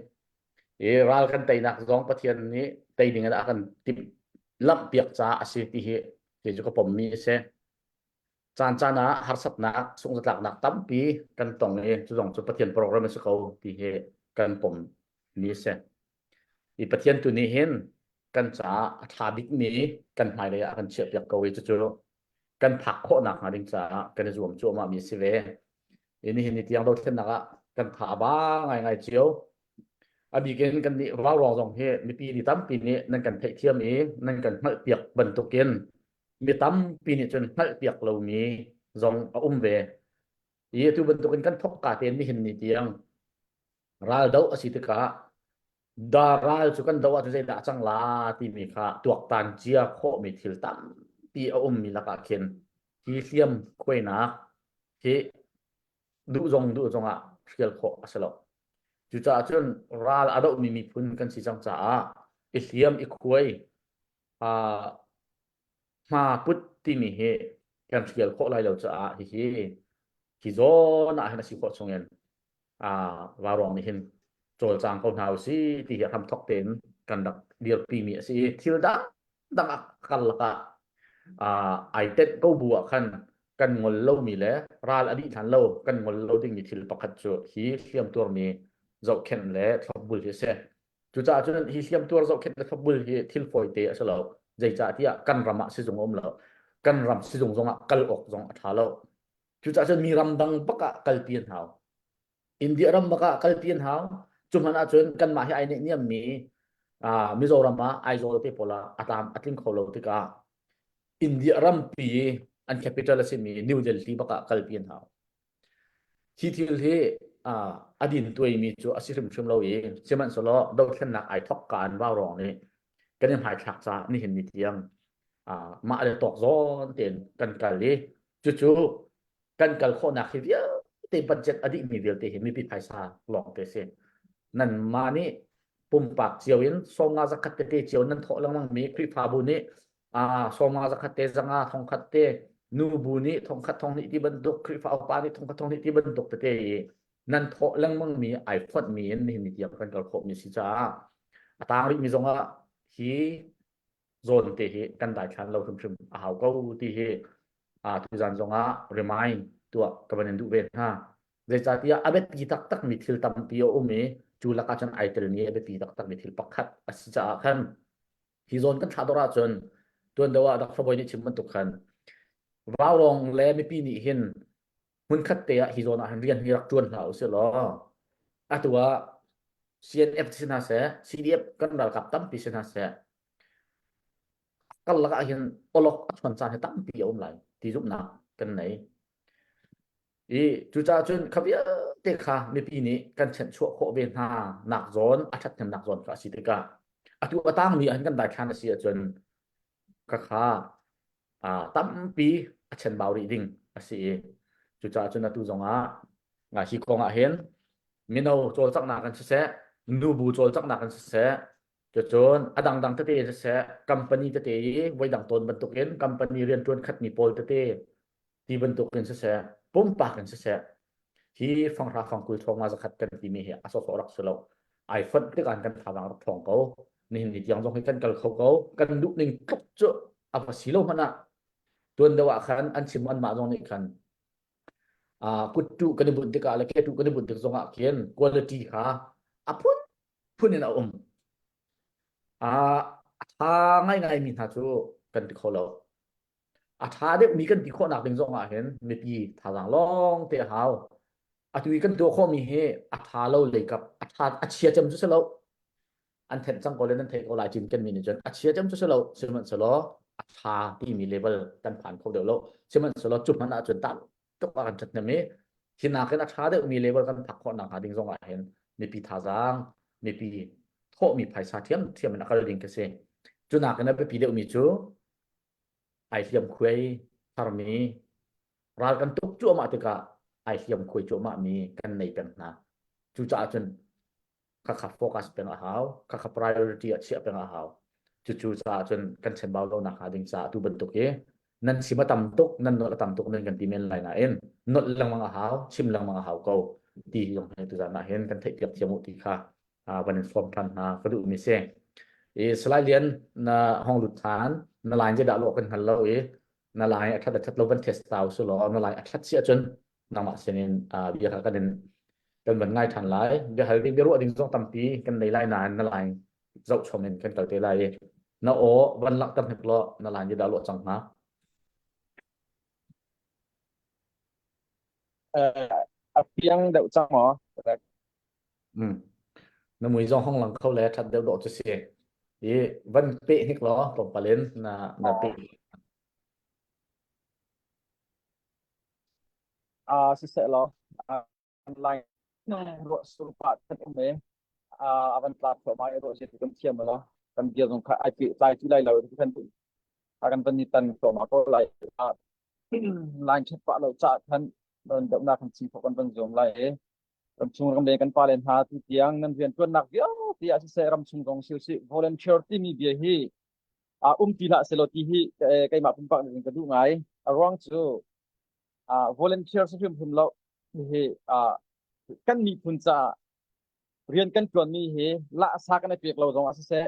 i ral kan teinak zong Pathian nih tei ding in a kan timh lamh piak caah a si ti hi kei cu ka pommi a si. Caan caan ah harsatnak, sungzatlaknak tampi kan tong i cu zong cu Pathian program a si ko ti hi kan pommi a si. I Pathian tu nih hin kan caah a ṭha bikmi kan hmailei ah a kan chiahpiak ko i cucu kan phak khawhnak hnga ding caah kan i zuam cuahmahmi a si ve. I nihin ni tiang dothlennak ah kan tha a ba ngaingai cio. A bik in kan nih vaurawng zong hi mipi ni tampi nih nan kan theihthiam i nan kan hngalhpiak bantukin mi tampi nih cun hngalhpiak lomi zong a um ve. I atu bantukin kan thawk ka tein nihin ni tiang ral doh a si tikah da ral cu kan do ahcun zeidah a cang la timi kha tuaktan cia khawhmi thil tampi a ummi lakah khin hi hliam khuainak hi duh zong duh zong ah hrial khawh a si lo. Cucaah cun ral a dohmi miphun kan si cang caah i hliam i khuai hma put timi hi kan hrial khawh lai lo caah hihi hi zawn ah hin a si khawh chungin vaurawng nih hin cawlcang ko hna usih ti hi hramthok tein kan rak dirpi mi a si i thil dang dang a karlak ah ai tenh ko bu ah khan kan ngol lomi le ral a dih hlan lo kan ngol lo dingmi thil pakhat cu hi hliamtuarmi zohkhenh le thlopbul hi a si. Cucaah cun hi hliamtuar zohkhenh le thlopbul hi thil fawite a si lo. Zeicahtiah kan ram ah sizung a um lo. Kan ram sizung zong ah kal awk zong a ṭha lo. Cucaah cun mi ram dang bak ah kalpi an hau. India ram bak ah kalpi an hau. Cu hmanh ahcun kanmah hi ai neihniammi uh, Mizoram ah Aizawl te pawl ah a tlam a tling kho lo tikah India rampi an capital a simi New Delhi bak ah kalpi an hau. Hi thil hi uh, a din tuaimi cu a si hrimhrim lo i sihmanhsehlaw dothlennak ai thok ka an vaurawng nih kan i hmaithlak caah nihin ni tiang uh, mah le tawk zawn tein kan kal i cucu kan kal khawhnak hi vialte budget a dihmi vialte hi mipi phaisa lawng te si nan mah nih pumpak cio in sawmnga zakhat tete cio nan thawh lengmang mi Khrihfabu nih ah sawmnga zakhat te zanga thongkhat te nubu nih thongkhat thonghnih ti bantuk Khrihfa upa nih thongkhat thonghnih ti bantuk tete i. Nan thawh lengmang mi ai fonh mi in nihin ni tiang kan kal khawh mi si caah a tang rih mi zong ah hi zawn te hi kan daithlan lo hrimhrim a hau ko ti hi a tuzan zong ah remind tuah ka van in duh ve hna. Zeicahtiah a biapi taktak mi thil tampi a um i cu lakah cun ai telmi a biapi taktak mi thil pakhat a si caah khan hi zawn kan thlah dawr ahcun tuan deuh ah Dr. Bawi nih chim bantuk khan Vaurawng le mipi nih hin hmunkhat te ah hi zawn ah hin rian hi rak ṭuan hna usih law atu ah CNF si hna seh CDF kan ralkap tampi si hna seh karlak ah hin awlok a chuan caan hi tampi a um lai ti zumhnak kan nei. I cucaah cun kha vialte kha mipi nih kan chanhchuah khawh ve hna nak zawn a ṭhathnemnak zawn kha a si tikah atu a tangmi ah hin kan daithlan a si ahcun khakha tampi a chenbau rih ding a si i cucaah cun atu zongah hi kong ah hin mino cawlcanghnak in siseh nubu cawlcanghnak in siseh cucun a dangdang tete in siseh company tete i voidang tawn bantukin company rianṭuan khatmi pawl tete ti bantukin siseh pumpak in siseh hi fanghra fangkul thawngma zakhat kan timi hi a sawsawh rak si lo ai fonh tikah kan thazaang rak ṭhawng ko nihin ni tiang zong hi kan kal kho ko kan duh ning tluk cu a va si lo hmanh ah tuan deuh ah khan an chim anmah zong nih khan kuttu kan i bunh tikah le ketu kan i bunh tik zong ah khin quality kha a phun phun in a um a tha ngaingai mi hna cu kan ti kho lo a ṭha deuhmi kan ti khawhnak ding zong ah hin mipi thazaang lawng te a hau. Atu i kan tuah khawhmi hi a ṭha lo leikap a ṭha a chia cem cu si lo. An thenh cang ko le nan theih ko lai cin kan mi nih cun a chia cem cu si lo sihmanhsehlaw a ṭha timi level kan phan kho deuh lo. Sihmanhsehlaw cu hmanh ahcun tam tuk a kan ṭhathnem i hi nakin a ṭha deuhmi level kan phak khawh nakhnga ding zong ah hin mipi thazaang mipi thawhmi phaisa thiamthiam in a kal ding ka si. Cu nakin a biapi deuhmi cu ai hliamkhuai tharmi ral kan tuk cuahmah tikah ai hliamkhuai cuahmahmi kan nei peng hna. Cucaah cun khakha focus peng a hau, khakha priority ah chiah peng a hau. Cucu caah cun kan chenbau lo nak hnga ding caah tu bantuk hi nan chim a tam tuk, nan nolh a tam tuk nan kan ti men lai nain nolh lengmang a hau, chim lengmang a hau ko ti zong hi tuzan ah hin kan theihpiak thiam u ti kha van in sawm ṭhan hna ka duhmi si. I Salai Lian na hong lut ṭhan, na line zeidah lawh kan hngal lo i na line a ṭhat a ṭhat lo van test ta usih law na line a ṭhat si ahcun nangmah sinin bia kha kan in kan van ngai ṭhan lai. Bia hal ding, bia ruah ding zong tampi kan nei lai nain na line zoh chom in kan kal te lai i na aw van langhter hnik law na line zeidah lawh cang hnga. A fiang deuh cang maw? Mm. Na mui zong hong lang kho le ṭhat deuh dawh cu si. I van peh hnik law tlawmpal in na na peh. Ah siseh law online ruah sur pah khan um e a van tla thluahmah i ruah zia kan thiam lo kan bia zong kha ai peh tlai ti lai lo kan a kan van ni tan thluahmah ko lai line ṭhat pah lo caah khan don deuhnak kan chim khawh kan van zuam lai i ramchung ramleng kan pale hna tu tiang nan rianṭuannak vialte ah siseh ramchung zong si usih volunteer timi bia hi a um ti hlah selaw ti hi keimah pumpak nih ka duh ngai a ruang cu volunteer si hrimhrim lo hi kan miphun caah rian kan ṭuanmi hi lahsa kan i pek lo zong ah siseh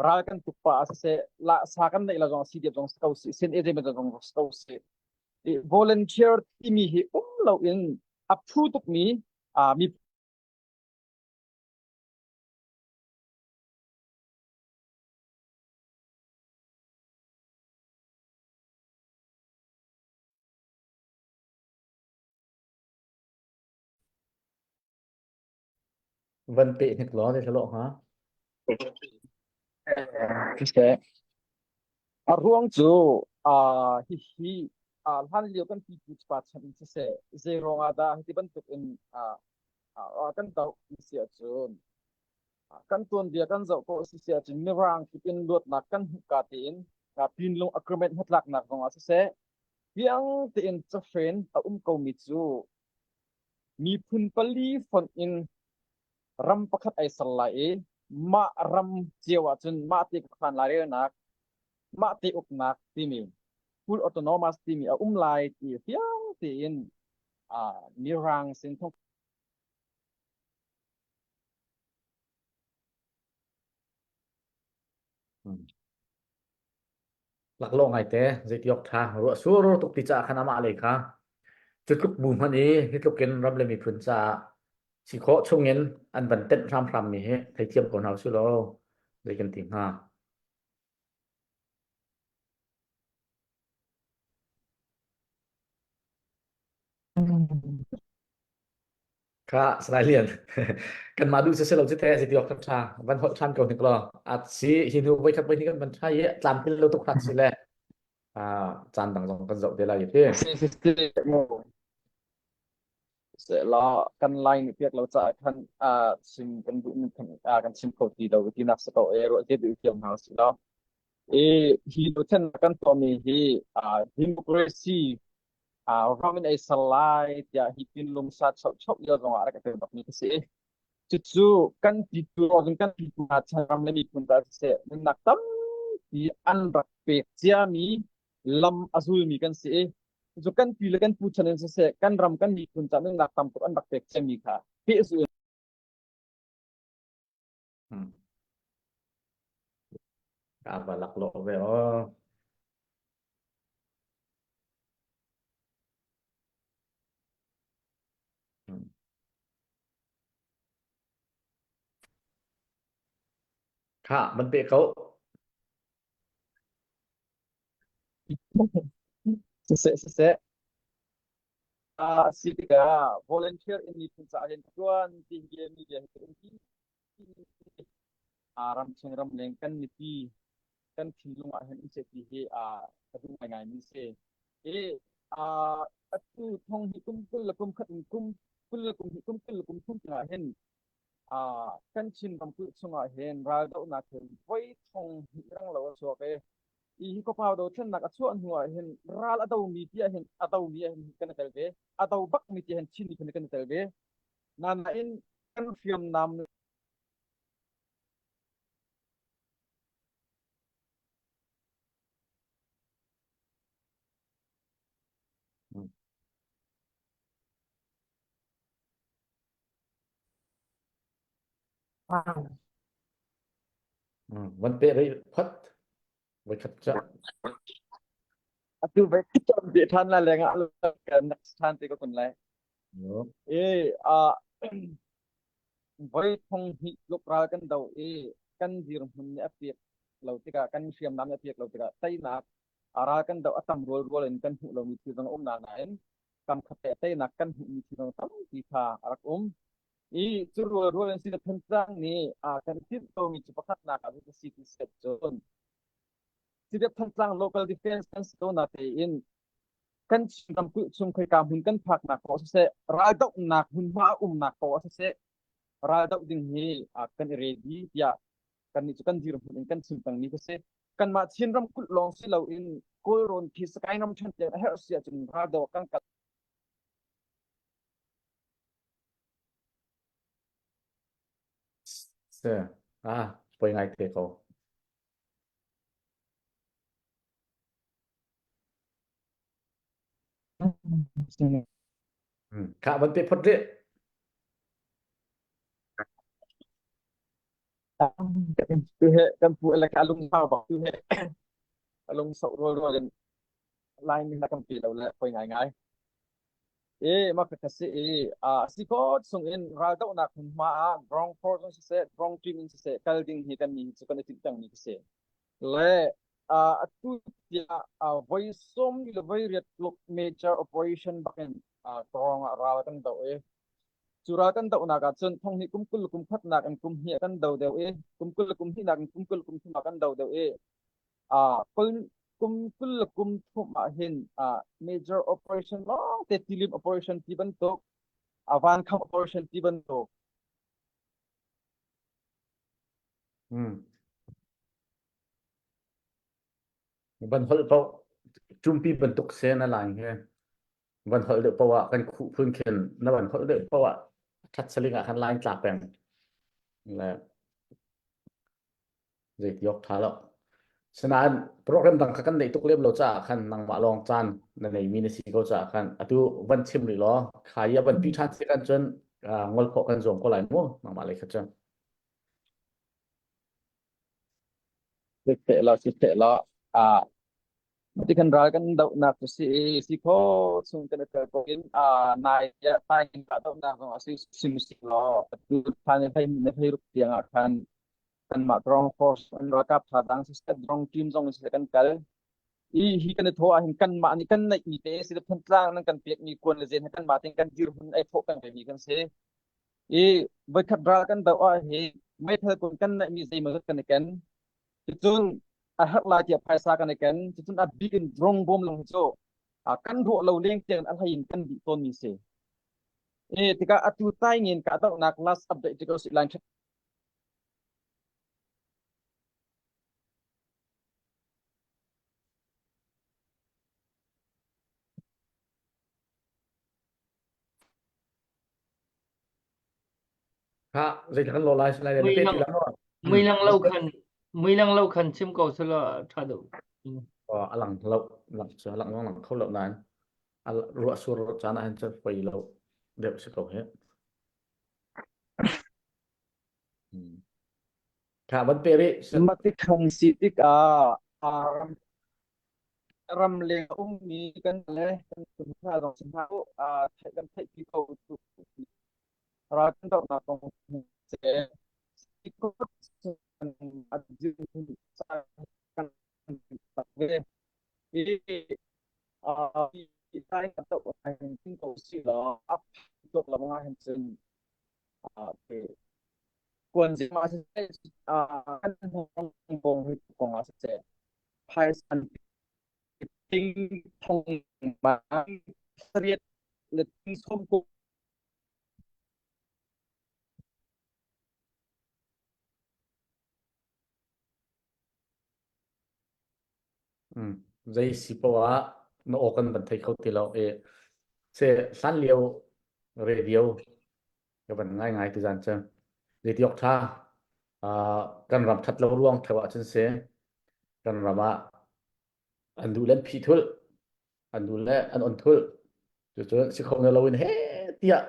ral kan tuk pah ah siseh lahsa kan neih lo zong ah CDF zong si ko sih sin agent zong si ko sih volunteer timi hi um loin a phu tukmi mi Van peh hnik law te thalo hnga. Siseh. A ruang cu uh, hihi uh, hlan lio kan pipu pa chan in siseh zei ruang ah dah hiti bantuk in uh, uh, kan doh ti si ahcun kan tuanbia kan zoh ko si si ahcun mirang kip in luatnak kan hmuh ka tein pinlung agreement hnatlaknak zong ah siseh fiang tein cahren a um komi cu miphun pali fonh in ram pakhat ai ser lai i mah ram cio ahcun mah te khuakhan lairelnak mah te uknak timi full autonomous timi a um lai ti fiang tein mirang sin thong. Laklawh ngaite zeiti awk ṭha ruah sur tuk ti caah khan amah lei kha cu tluk bu hmanh i hi tluk in ram le miphun caah si khawh chungin an van tenh hramhram mi hi theithiam ko hna usih law zei kan ti hnga. Kha Salai Lian kanmah duh si lo cu te si ti awk ṭha van holh ṭhan ko hnik law a si hi hnu voi khat voi hnih kan van ṭha i tlamtlin lo tuk hrat si le caan dang zong kan zoh te lai ti. Si si si mu se la kan lai ni piak lo ca khan a sim kan duh mi kan kan chim kho ti lo ti nak sa ko e ro te duh thiam hna si lo e hi lo then kan to mi hi democracy ram in ei sal lai tiah hi tin lungsa chauh chauh lio zong ah rak i tel bakmi ka si. Cucu kan pitu in kan pitu hna chan ram le miphun ta siseh nunnak tampi an rak pek ciami lam a zulmi kan si i cucu kan pi le kan pu chan in siseh kan ram kan miphun ca nunnak tam tuk an rak pek ciami kha pehzul Hmm. Ka va laklawh ve aw. Kha van pe ko. Siseh siseh a si tikah volunteer in miphun caah rian ṭuan ti hi media hi um ti ramcheng ramleng kan mipi kan thinlung ah hin um seh ti hi ka duh ngaingai mi si. I atu thong hi kum kul le kum khat in kum kul le kum hnih kum kul le kum thum tiang ah hin kan Chin ramkulh chungah hin raldohnak hin voi thong hnih rang lo a chuak i hi hi khuapau dothlennak a chuah hnu ah hin ral a domi ti ah hin a domi ah hin kan i tel ve a do bakmi ti hin Chin miphun kan i tel ve nain kan hriamnam Van pe rih phot. Voi khat ca. Atu voi khat cam pe than la leng ah next than te ko kun lai. E a voi thong hnih tluk ral kan do i kan dirhmun nih a pek lo tikah kan hriamnam nih a pek lo tikah teinak a ral kan do a tam rual rual in kan hmuh lomi thil zong a um nain kam khat le teinak kan hmuhmi thil zong tampi kha a rak um. I cu rual rual in si Thantlang nih a kan timh komi cu pakhatnak ah cu si ti set cun CDF Thantlang local defense kan si ko na tein kan Chin ramkulh chung khoika hmun kan phaknak paoh siseh raldohnak hmunhma a umnak paoh siseh raldoh ding hi kan i ready tiah kannih cu kan dirhmun in kan chim pengmi ka si. Kanmah Chin ramkulh lawng si loin Kawlrawn khi Sagaing ramṭhen tiang a herh si ahcun raldoh kan kal. Si. Ah, poi ngai te ko. Kha van pe phot rih. Tu he kan pu le ka lung sau bak tu he a lung sau rual rual in lai mi na kan pi lo le poi ngai ngai. E ma ka si i a si ko chung in raldohnak hmunhma ah ground force in siseh ground team in siseh kal ding hi kan ni cu kan i timh cang mi ka si. Le atu tiah voi sawm le voi riat tluk major operation bakin kawng ah ral kan doh i cu ral kan dohnak ah cun thong hnih kum 20 kum khatnak in kum hnih kan do deuh i kum 20 kum hnihnak in kum 20 kum thum ah kan do deuh i kum 20 le kum thum ah hin major operation lawng te tilim operation ti bantuk vankham operation ti bantuk Hmm. Van holh paoh ṭumpi bantuk se na lai he van holh deuh paoh ah kan khuh phun khin na van holh deuh paoh ah ṭhat saling ah khan line tla peng le zeiti awk ṭha lo sinain program dang kha kan neih tuk lem lo caah khan nangmah lawng caan na neimi na si ko caah khan atu van chim rih law kha i a van pi ṭhan si kan cun ngol khawh kan zuam ko lai mu nangmah lei kha cun. Siseh law siseh law ah ti kan ral kan dohnak cu si i si kho chung kan i tel ko in ah nai nai ka dohnak zong a si sim si law atu than hlei na hlei ruk tiang ah khan kanmah ground force an ralkap tha dang siseh drone team zong siseh kan kal i hi kan i thawh ahhin kanmah nih kan neihmi te si le Thantlang nan kan pekmi kuan le zen he kanmah tein kan dirhmun ei thawh peng vemi kan si. I voikhat ral kan doh ah hi meithal kun kan neihmi zeimawzat kan i ken. Cucun a herh lai tiah phaisa kan i ken. Cucun a bik in drone bom lung hi cu kan ruah lo leng tiang a hlei in kan dih tawnmi si. I tikah atu taingin kahdohnak last update cu ko si line Ha, zeitlak kan lo lai lai na pe ti la maw? Mui lang lo khan mui lang lo khan chim ko sala tha do. A lang lo lang chu lang lang lang kho lo nain ruah sur caan ah hin cu poi lo deuh si ko hi. Kha van pe rih. Matikhang si tikah ram ramleng a ummi kan le kan hna zong si hna theih kan theihpi ko tu ral kan dohnak kong seh kan ve i i kan doh hin ko si law a tuk lo nga hin cun kuan ma siseh kan bong hi kong ah siseh phaisan ting thong ma sariat le ting som ko Zei si poah ah na aw kan van thei kho ti lo i se hlan lio radio ka van ngai ngai tu zan cu zeiti awk tha kan ram that lo ruang theu ah cun si kan ram ah an duh le an phih thul an duh le an on thul cucun si kho na lo in he tiah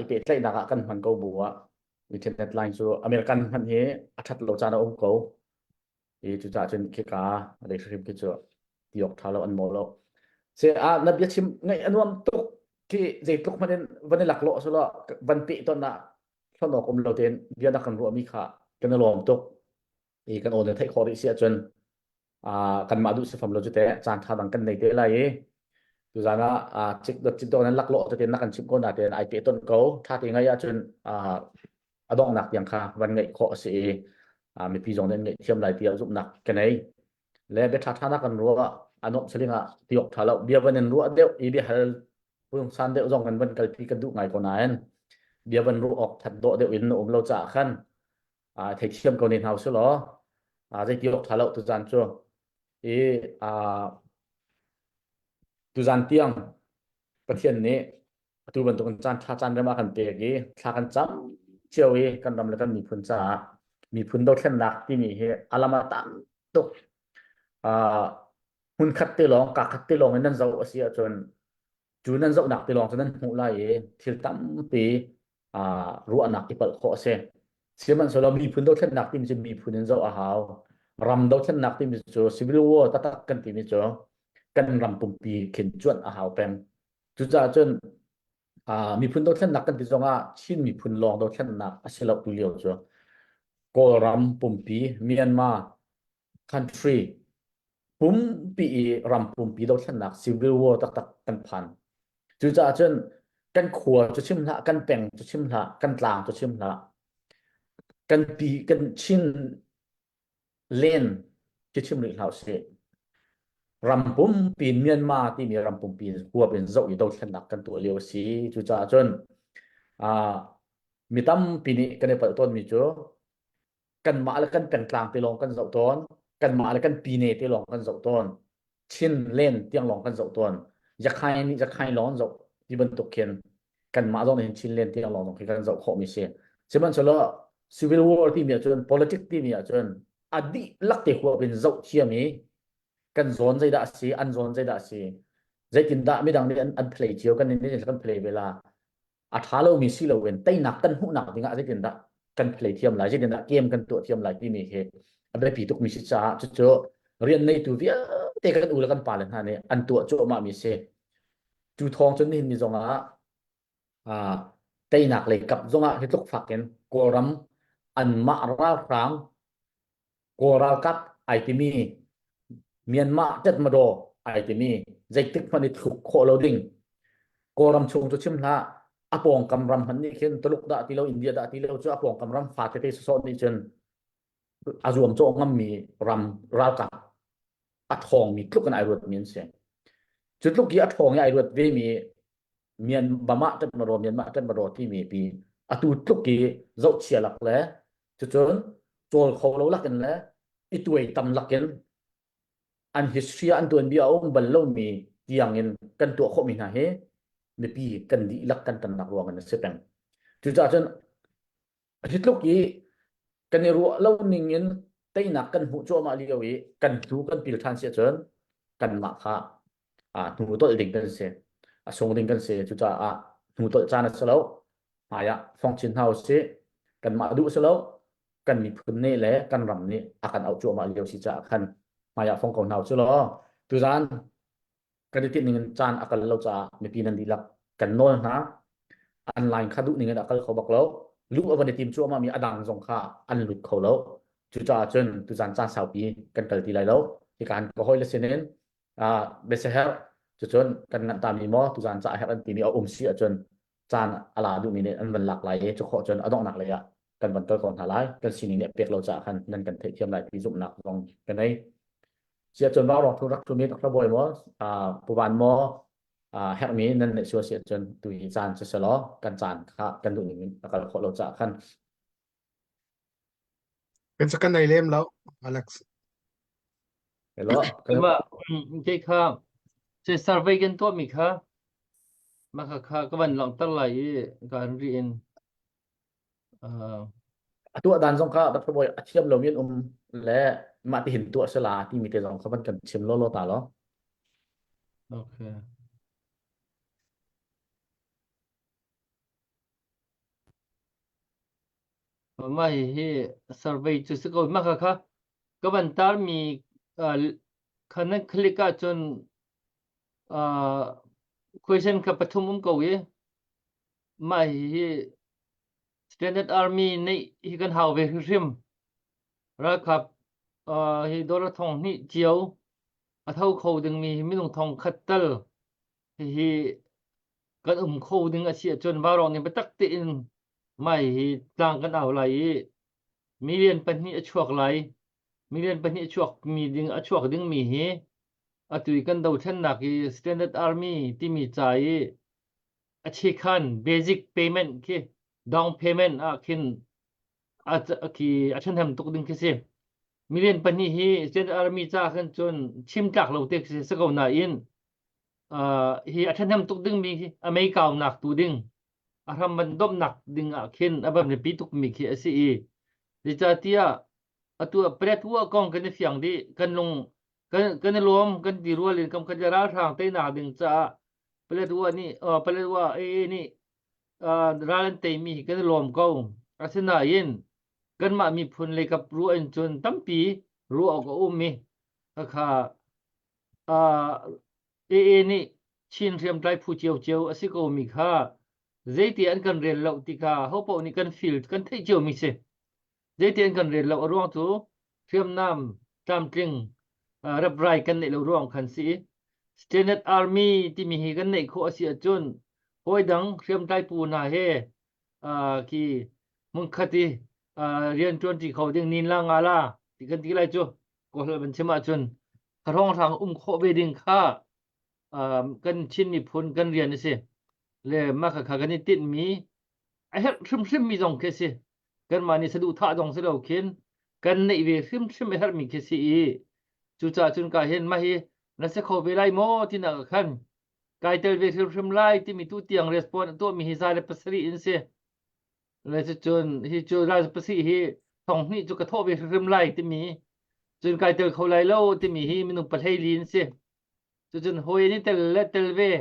i pehtlaihnak ah kan hman ko bu ah internet line cu American hman hi a that lo caan a um ko i cucaah cun khika lei hrim khi cu ti awk ṭha lo an maw lo se a na bia chim ngaih a nuam tuk khi zeitluk hmanh in van i laklawh sulaw van peh ton ah hlon awk um lo tein bia na kan ruahmi kha kan i lawm tuk i kan aw na theih khawh rih si ahcun kanmah duh si fam lo cu te caan ṭha dang kan nei te lai i tuzan ah cik dot cik dot nan laklawh te na kan chimh ko na tein ai peh ton ko ṭha te ngai ahcun a donghnak tiang kha van ngeih khawh a si i mipi zong nih an ngaihthiam lai tiah zumhnak ka nei le bia ṭha ṭha na kan ruah a nuamh saling ah ti awk ṭha lo bia van in ruah deuh i bia hal pungsan deuh zong kan van kalpi kan duh ngai ko nain bia van ruah awk that dawh deuh in na um lo caah khan theithiam ko ne hna usih law zeiti awk ṭha lo tuzan cu i tuzan tiang Pathian nih atu bantukin caan ṭha caan rem a kan pek i thla kan cam cio i kan ram le kan miphun caah miphun dothlennak timi hi a lam a tam tuk. Uh, hmun khat te lawng ka khat te lawng in nan zoh a si ahcun cu nan zohnak te lawng cu nan hmuh lai i thil tampi uh, ruahnak i palh khawh a si. Sihmanhsehlaw miphun dothlennak timi cu miphun in zoh a hau. Ram dothlennak timi cu civil war taktak kan timi cu kan ram pumpi khin cuanh a hau peng. Cucaah cun uh, miphun dothlennak kan ti zongah Chin miphun lawng dothlennak a si lo tu lio cu Kawlram pumpi Myanmar country pumpi i ram pumpi dothlennak civil war taktak kan phan. Cucaah cun kan khua cu chim hlah, kan peng cu chim hlah, kan tlang cu chim hlah, kan pi kan Chin len khi chim rih hlah usih. Ram pumpi Myanmar timi ram pumpi huap in zoh i dothlennak kan tuah lio a si. Cucaah cun uh, mi tampi nih kan i palh tawnmi cu kanmah le kan pengtlang te lawng kan zoh tawn, kanmah le kan pine te lawng kan zoh tawn, Chin len tiang lawng kan zoh tawn, Yakhain nih Yakhain lawng an zoh ti bantuk khin kanmah zong nih Chin len tiang lawng zong khi kan zoh khawhmi si. Sihmanhsehlaw civil war timi ahcun politics timi ahcun a dihlak te huap in zoh thiam i kan zawn zeidah a si, an zawn zeidah a si, zeitindah midang nih an, an play cio, kan nih kan play ve la. A ṭha lomi si loin teinak kan hmuhnak dingah zeitindah kan play thiam lai, zeitindah game kan tuah thiam lai timi hi. A biapi tukmi si caah cucu rian neitu vialte kan u le kan pale hna nih an tuah cuahmah mi si. Cu thawng cun nihin ni zongah ah teinak lei kap zongah hi tluk fak in Kawlram anmah ralhrang Kawl ralkap ai timi Myanmar Tatmadaw ai timi zeitik hmanh i thluk khawh lo ding Kawlram chung cu chim hlah a pawngkam ram hmanh nih khin Tuluk dah ti lo India dah ti lo cu a pawngkam ram fa tete sawsawh nih cun a zuamcawh ngammi ram ralkap a ṭhawngmi tluk in ai ruatmi an si. Cu tluk i a ṭhawng i ai ruat vemi Myanmar Tatmadaw Myanmar Tatmadaw timi pi atu tluk i zohchia lak le cucun cawl kho lo lakin le i tuai tam lakin an history ah an tuanbia a um bal lomi tiangin kan tuah khawhmi hna hi mipi kan dihlak kan tannak ruang in a si peng. Cucaah cun hi tluk i kan i ruah lo ning in teinak kan hmuh cuahmah lio i kan hnu kan pil ṭhan si ahcun kanmah kha hnu tolh ding kan si a sung ding kan si cucaah hnu tolh caan a si lo hmai ah fong chin hna usih kanmah duh si lo kan miphun nih le kan ram nih a kan auh cuahmah lio si caah khan hmai ah fong ko hna usih law tuzaan kan i tinh ning in caan a kal lo caah mipi nan dihlak kan nawl hna an line kha duh ning in a kal kho bak lo luh a van i tim cuahmah mi a dang zong kha an lut kho lo cucaah cun tuzaan caan saupi kan kal ti lai lo hika ka hawi le sinin biasaherh cucun kan nganh ta mi maw tuzaan ca herh an timi a um si ahcun caan a la duhmi nih an van lak lai i cu khawh cun a donghnak lei ah kan van kal ko hna lai kan sining nih a pek lo caah khan nan kan theihthiam lai ti zumhnak zong ka nei sia cun vau rong thu rak thumi rak bawi maw puvan maw herhmi nan neih sual si ahcun tu hi caan cu selaw kan caan kha kan duh ning in a kal khawh lo caah khan Kan kan nei lem lo, Alex. Hello. Mah ke kha se survey kan tuah mi kha mah kha kha ka van langhter lai i kan ri in uh, A tuah dan zong kha Dr. Boy a thiam lomi an um le mah ti hin tuah sela timi te zong kha van kan chim lawlaw ta lo. okay. Mah hihi survey cu si ko. Mah kha ka van tarmi kha nan click ahcun question kha pathum um ko i mah hihi Standard Army nih hi kan hau ve hrimhrim. Ralkap hi dollar thong hnih cio a tho kho dingmi hi minung thong khat tal hihi kan um kho ding a si ahcun vaurawng nih biatak tein mai hi tlang kan au lai i million pahnih a chuak lai million pahnih a chuak mi ding a chuak ding mi hi atu i kan dothlennak i standard army timi ca i a chikhan basic payment khi down payment ah khin a khi a ṭhahnem tuk ding khi si million pahnih hi standard army ca khan cun chim tlak lo te khi si ko nain hi a ṭhahnem tuk dingmi hi a mei kaunak tu ding a hram van domhnak ding ah khin a van biapi tukmi khi a si i zeicahtiah atu Paletwa kong kan i fiang dih kan lung kan kan i lawm kan ti rual in kam khat le ralhrang teinak ding caah Paletwa nih Paletwa AA nih ral an teimi hi kan i lawm ko asinain kanmah miphun lei kap ruah in cun tampi ruah awk a um i khakha AA nih Chin hriamtlai phu ciocio a si komi kha zeiti an kan rel lo ti kha hopaoh nih kan feel kan theih ciomi si. Zeiti an kan rel lo a ruang cu hriamnam tlamtling reprai kan neih lo ruang khan si. Standard Army timi hi kan neih khawh a si ahcun hawi dang hriamtlai phu hna he khi hmunkhat i rian ṭuanṭi kho ding nin la nga la ti kan ti lai cu Kawl van chim ahcun hrawnghrang um khawh ve ding kha kan Chin miphun kan rian a si le mah kha kan i tinhmi a herh hrimhrim mi zong khi a si kanmah nih saduhthah zong si lo khin kan neih ve hrimhrim a herhmi khi si i cucaah cun ka hin mah hi na si kho ve lai maw tinak ah khan kai tel ve hrimhrim lai timi tu tiang response a tuahmi hi za le pasarih in si Le cucun hi cu ralpasi hi thong hnih cu ka thawh ve hrimhrim lai timi cun kai tel kho lai lo timi hi minung pahlei li an si. Cucun hawi nih tel le tel ve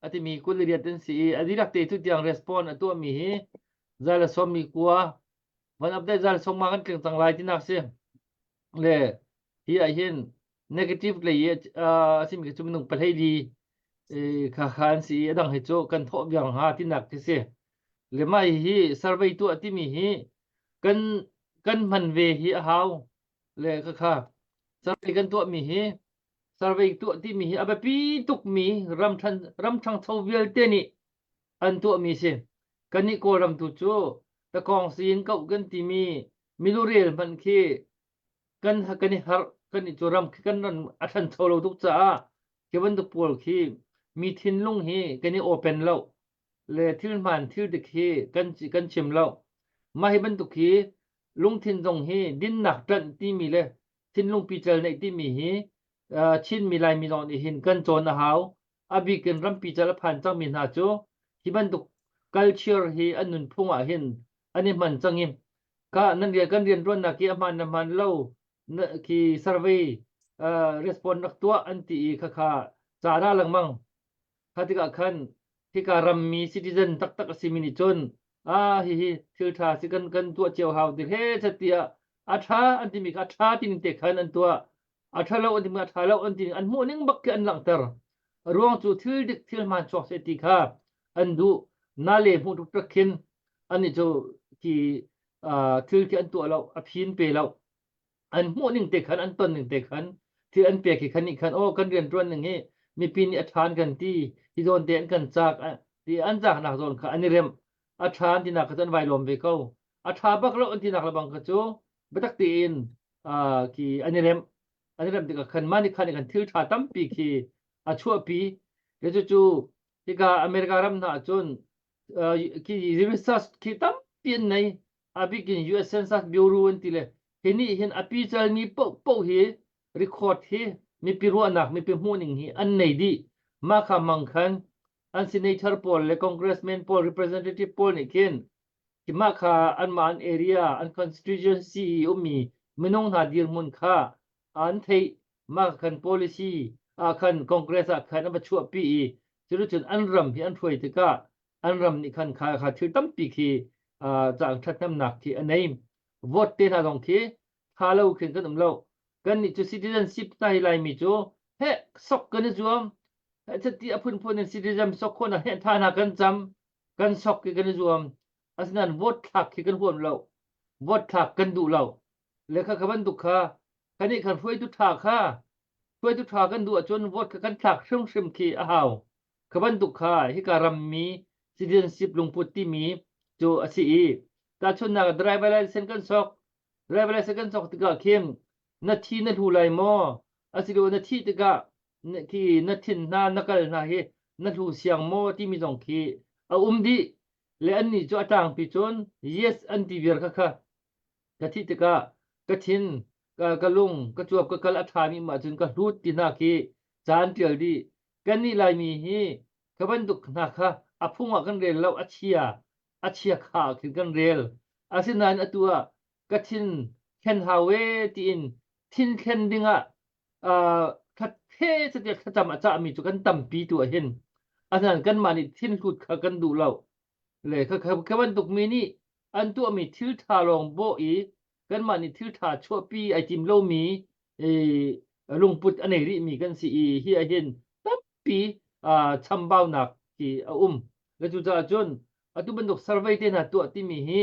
a timi 28 an si i a dihlak te tu tiang respond a tuahmi hi zal a sawmmi kua van update zal sawmma kan tling cang lai tinak si. Le hi ah hin negative lei i a simi cu minung pahlei li kha kha an si i a dang hi cu kan thawh viar hnga tinak khi si. Le mah hi survey tuah timi hi kan kan hman ve hi a hau. Le khakha survey kan tuahmi hi survey tuah timi hi a biapi tukmi ram ṭhan ram ṭhangcho vialte nih an tuahmi si. Kannih Kawlram tu cu takawng siin koh kan timi milurel hmanh khi kan kan i harh kan i cu ram khi kan ran a ṭhancho lo tuk caah khi bantuk pawl khi mi thinlung hi kan i open lo le thil hmaan thil dik hi kan kan chim lo. Mah hi bantuk hi lungthin zong hi dinnak ṭanh timi le thinlung pical neih timi hi Chinmi Laimi zong nih hin kan cawn a hau. A bik in rampi cal a phan cangmi hna cu hi bantuk culture hi an nunphung ah hin an i hman cang i ka nan rian kan rianṭuannak hi a hmaan le hmaan lo khi survey response rak tuah an ti i khakha ca ra lengmang. Kha tikah khan hika rammi citizen taktak a simi nih cun ah hihi thil ṭha si kan kan tuah cio hau ti he tiah a ṭha an timi kha a ṭha ti te khan an tuah a ṭha lo an timi a ṭha lo an ti an hmuh ning bak khi an langhter ruang cu thil dik thil hmaan chuak seh ti kha an duh na le hmuh tuk tak khin annih cu khi thil khi an tuah lo a phin pe lo an hmuh ning te khan an ton ning te khan thil an pek hi khan nih khan oh kan rian ṭuan ning hi mipi nih a ṭhan kan ti hi zawn te an kan cak ti an caknak zawn kha an i remh a ṭha an tinak kha cu an vai lawm ve ko a ṭha bak lo an tinak lebang kha cu biatak tein khi an i remh an i remh tikah khan mah nih khan kan thil ṭha tampi khi a chuahpi le cucu hika America ram hna ahcun khi research khi tampi an nei a bik in US Census Bureau an ti le hi nih hin a pi calmi paohpaoh hi record hi mipi ruahnak mipi hmuhning hi an nei dih mah kha hmang khan an senator pawl le congressman pawl representative pawl nih khin mah kha anmah an area an constituency i ummi minung hna dirhmun kha an theih mah khan policy ah khan congress ah khan an va chuahpi i cuticun an ram hi an hruai tikah an ram nih khan kha kha thil tampi khi caang ṭhathnemnak khi a nei vote te hna zong khi tha lo khin kan um lo kan nih cu citizenship hna hi laimi cu heh sok kan i zuam ti a phunphun in citizen sok khawhnak heh tha hna kan cam kan sok khi kan i zuam asinain vote thlak khi kan huam lo vote thlak kan duh lo le kha kha bantuk kha kan nih khan hruaitu ṭha kha hruaitu ṭha kan duh ahcun vote kha kan thlak hrimhrim khi a hau Kha bantuk kha hika rammi citizenship lungput timi cu a si i tahchunhnak ah driver license kan sok driver license kan sok tikah khin na thi na hlu lai maw asilo na thih tikah khi na thin hna na kal hna hi na hlu siang maw timi zong khi a um dih le annih cu a tlangpi cun yes an ti viar kha kha Ka thih tikah ka thin, ka, ka lung, ka cuap, ka kal a ṭhami um ahcun ka hlut ti hna khi ca an ṭial dih. Kannih Laimi hi ka bantuk hna kha a phung ah kan rel lo, a chia, a chia kha ah khin kan rel. Asinain atu ah ka thin thlen hau ee tiin thin thlen dingah uh, thla catiah thlacam a cahmi cu kan tampi tu ah hin. Asinain kanmah nih thin hlut kha kan duh lo. Le kha, kha, kha bantuk mi nih an tuahmi thil ṭha lawng bawh i kanmah nih thil ṭha chuahpi ai tim lomi lungput a nei rihmi kan si i hi ahhin tampi chambaunak hi a um. Le cucaah cun atu bantuk survey te hna tuah timi hi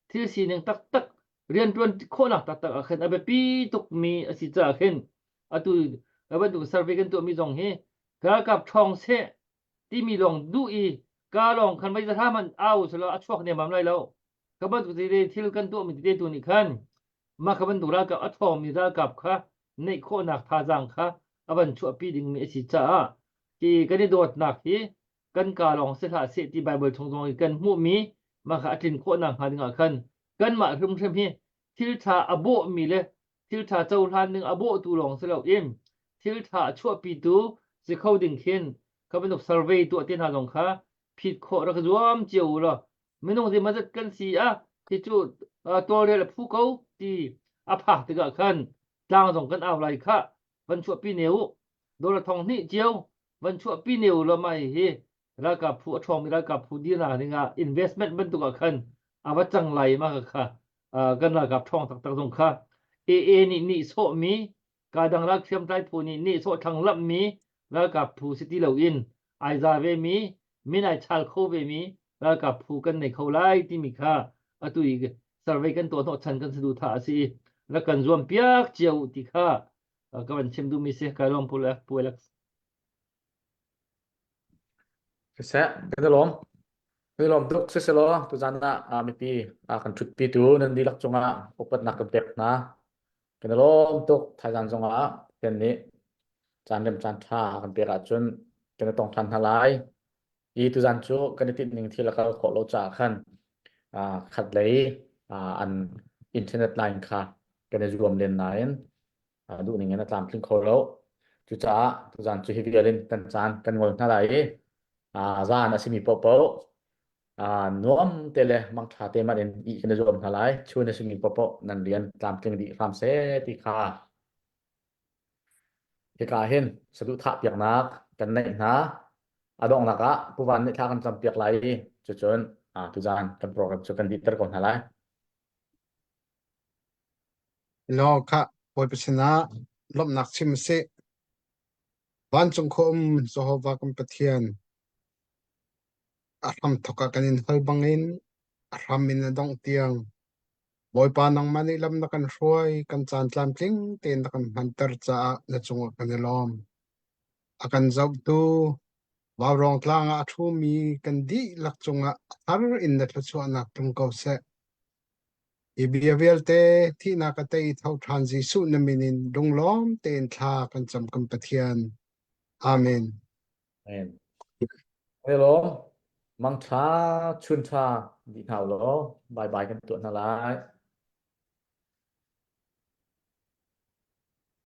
thil sining taktak rianṭuan khawhnak taktak ah khan a biapi tukmi a si caah khin atu bantuk survey kan tuahmi zong hi ralkap ṭhawng seh timi lawng duh i ka lawng khan voi zahra hmanh au selaw a chuak nemmam lai lo. Ka bantuk tete thil kan tuahmi tete tu nih khan mah kha bantuk ralkap a ṭhawngmi ralkap kha neih khawhnak thazaang kha a van chuahpi dingmi a si caah hi kan i dawtnak hi kan ka lawng si hlah seh ti Baibal chung zong i kan hmuhmi mah kha a tlin khawhnak hnga dingah khan kanmah hrimhrim hi thil ṭha a bawhmi le thil ṭha cohlan ding a bawhtu lawng si loin thil ṭha a chuahpitu si kho ding khin kha bantuk survey tuah te hna zong kha phit khawh rak zuam cio u law minung zeimawzat kan si ah hi cu tawlrel a phu ko ti a phak tikah khan tlang zong kan au lai khah van chuahpi ne u dollar thong hnih cio van chuahpi ne u law mah hihi ralkap phu a ṭhawngmi ralkap phu dirnak dingah investment bantuk ah khan a va cang lai ma kha kan ralkap ṭhawng taktak zong kha. AA nih nihsawhmi kadang ral hriamtlai phu nih nihsawh thlanglamhmi ralkap phu si ti loin ai za vemi min ai chal kho vemi ralkap phu kan nei kho lai timi kha atu i survey kan tuah hnawhchan kan saduhthah a si i rak kan zuam piak cio ti kha ka van chim duhmi si kai lawm Pu Alex. Siseh, kan i lawm. Kan i lawm tuk. Siselaw, tuzan ah mipi a kan ṭhutpitu nan dihlak cungah upatnak kan pek hna. Kan i lawm tuk. Thaizan zongah Pathian nih caan rem caan ṭha a kan pek ahcun kan i tong ṭhan hna lai. Hi tuzan cu kan i tinh ning thil a kal khawh lo caah khan khatlei an internet line kha kan i zuam len nain duhning in a tlamtling kho lo. Cucaah tuzan cu hi vial in kan caan kan ngol hna lai i zan a simi paohpaoh nuam te le mangṭha te man in ih kan i zuam hna lai. Chun a simi paohpaoh nan rian tlamtling dih hram seh ti kha hika hin saduhthah piaknak kan neih hna. A donghnak ah Pu Van nih thla kan cam piak lai i cucun tuzan kan program cu kan dihter ko hna lai. Law kha Bawipa sinah lawmhnak chim a si. Vancung khua um Jehovah kan Pathian, a hramthawk ah kan in hal bangin a hram in a dongh tiang Bawipa nangmah nih lam na kan hruai, kan caan tlamtling tein na kan hmanter caah na cungah kan i lawm. A kan zohtu Vaurawng tlang ah a ṭhumi kan dihlak cungah a thar in na thluachuahnak tlung ko seh. Hi bia vialte thihnak a tei tho ṭhan Jesuh na min in lunglawm tein thla kan cam kan Pathian. Amen. Amen. Hello, mangṭha, chunṭha dih hna u law bye bye kan tuah hna lai.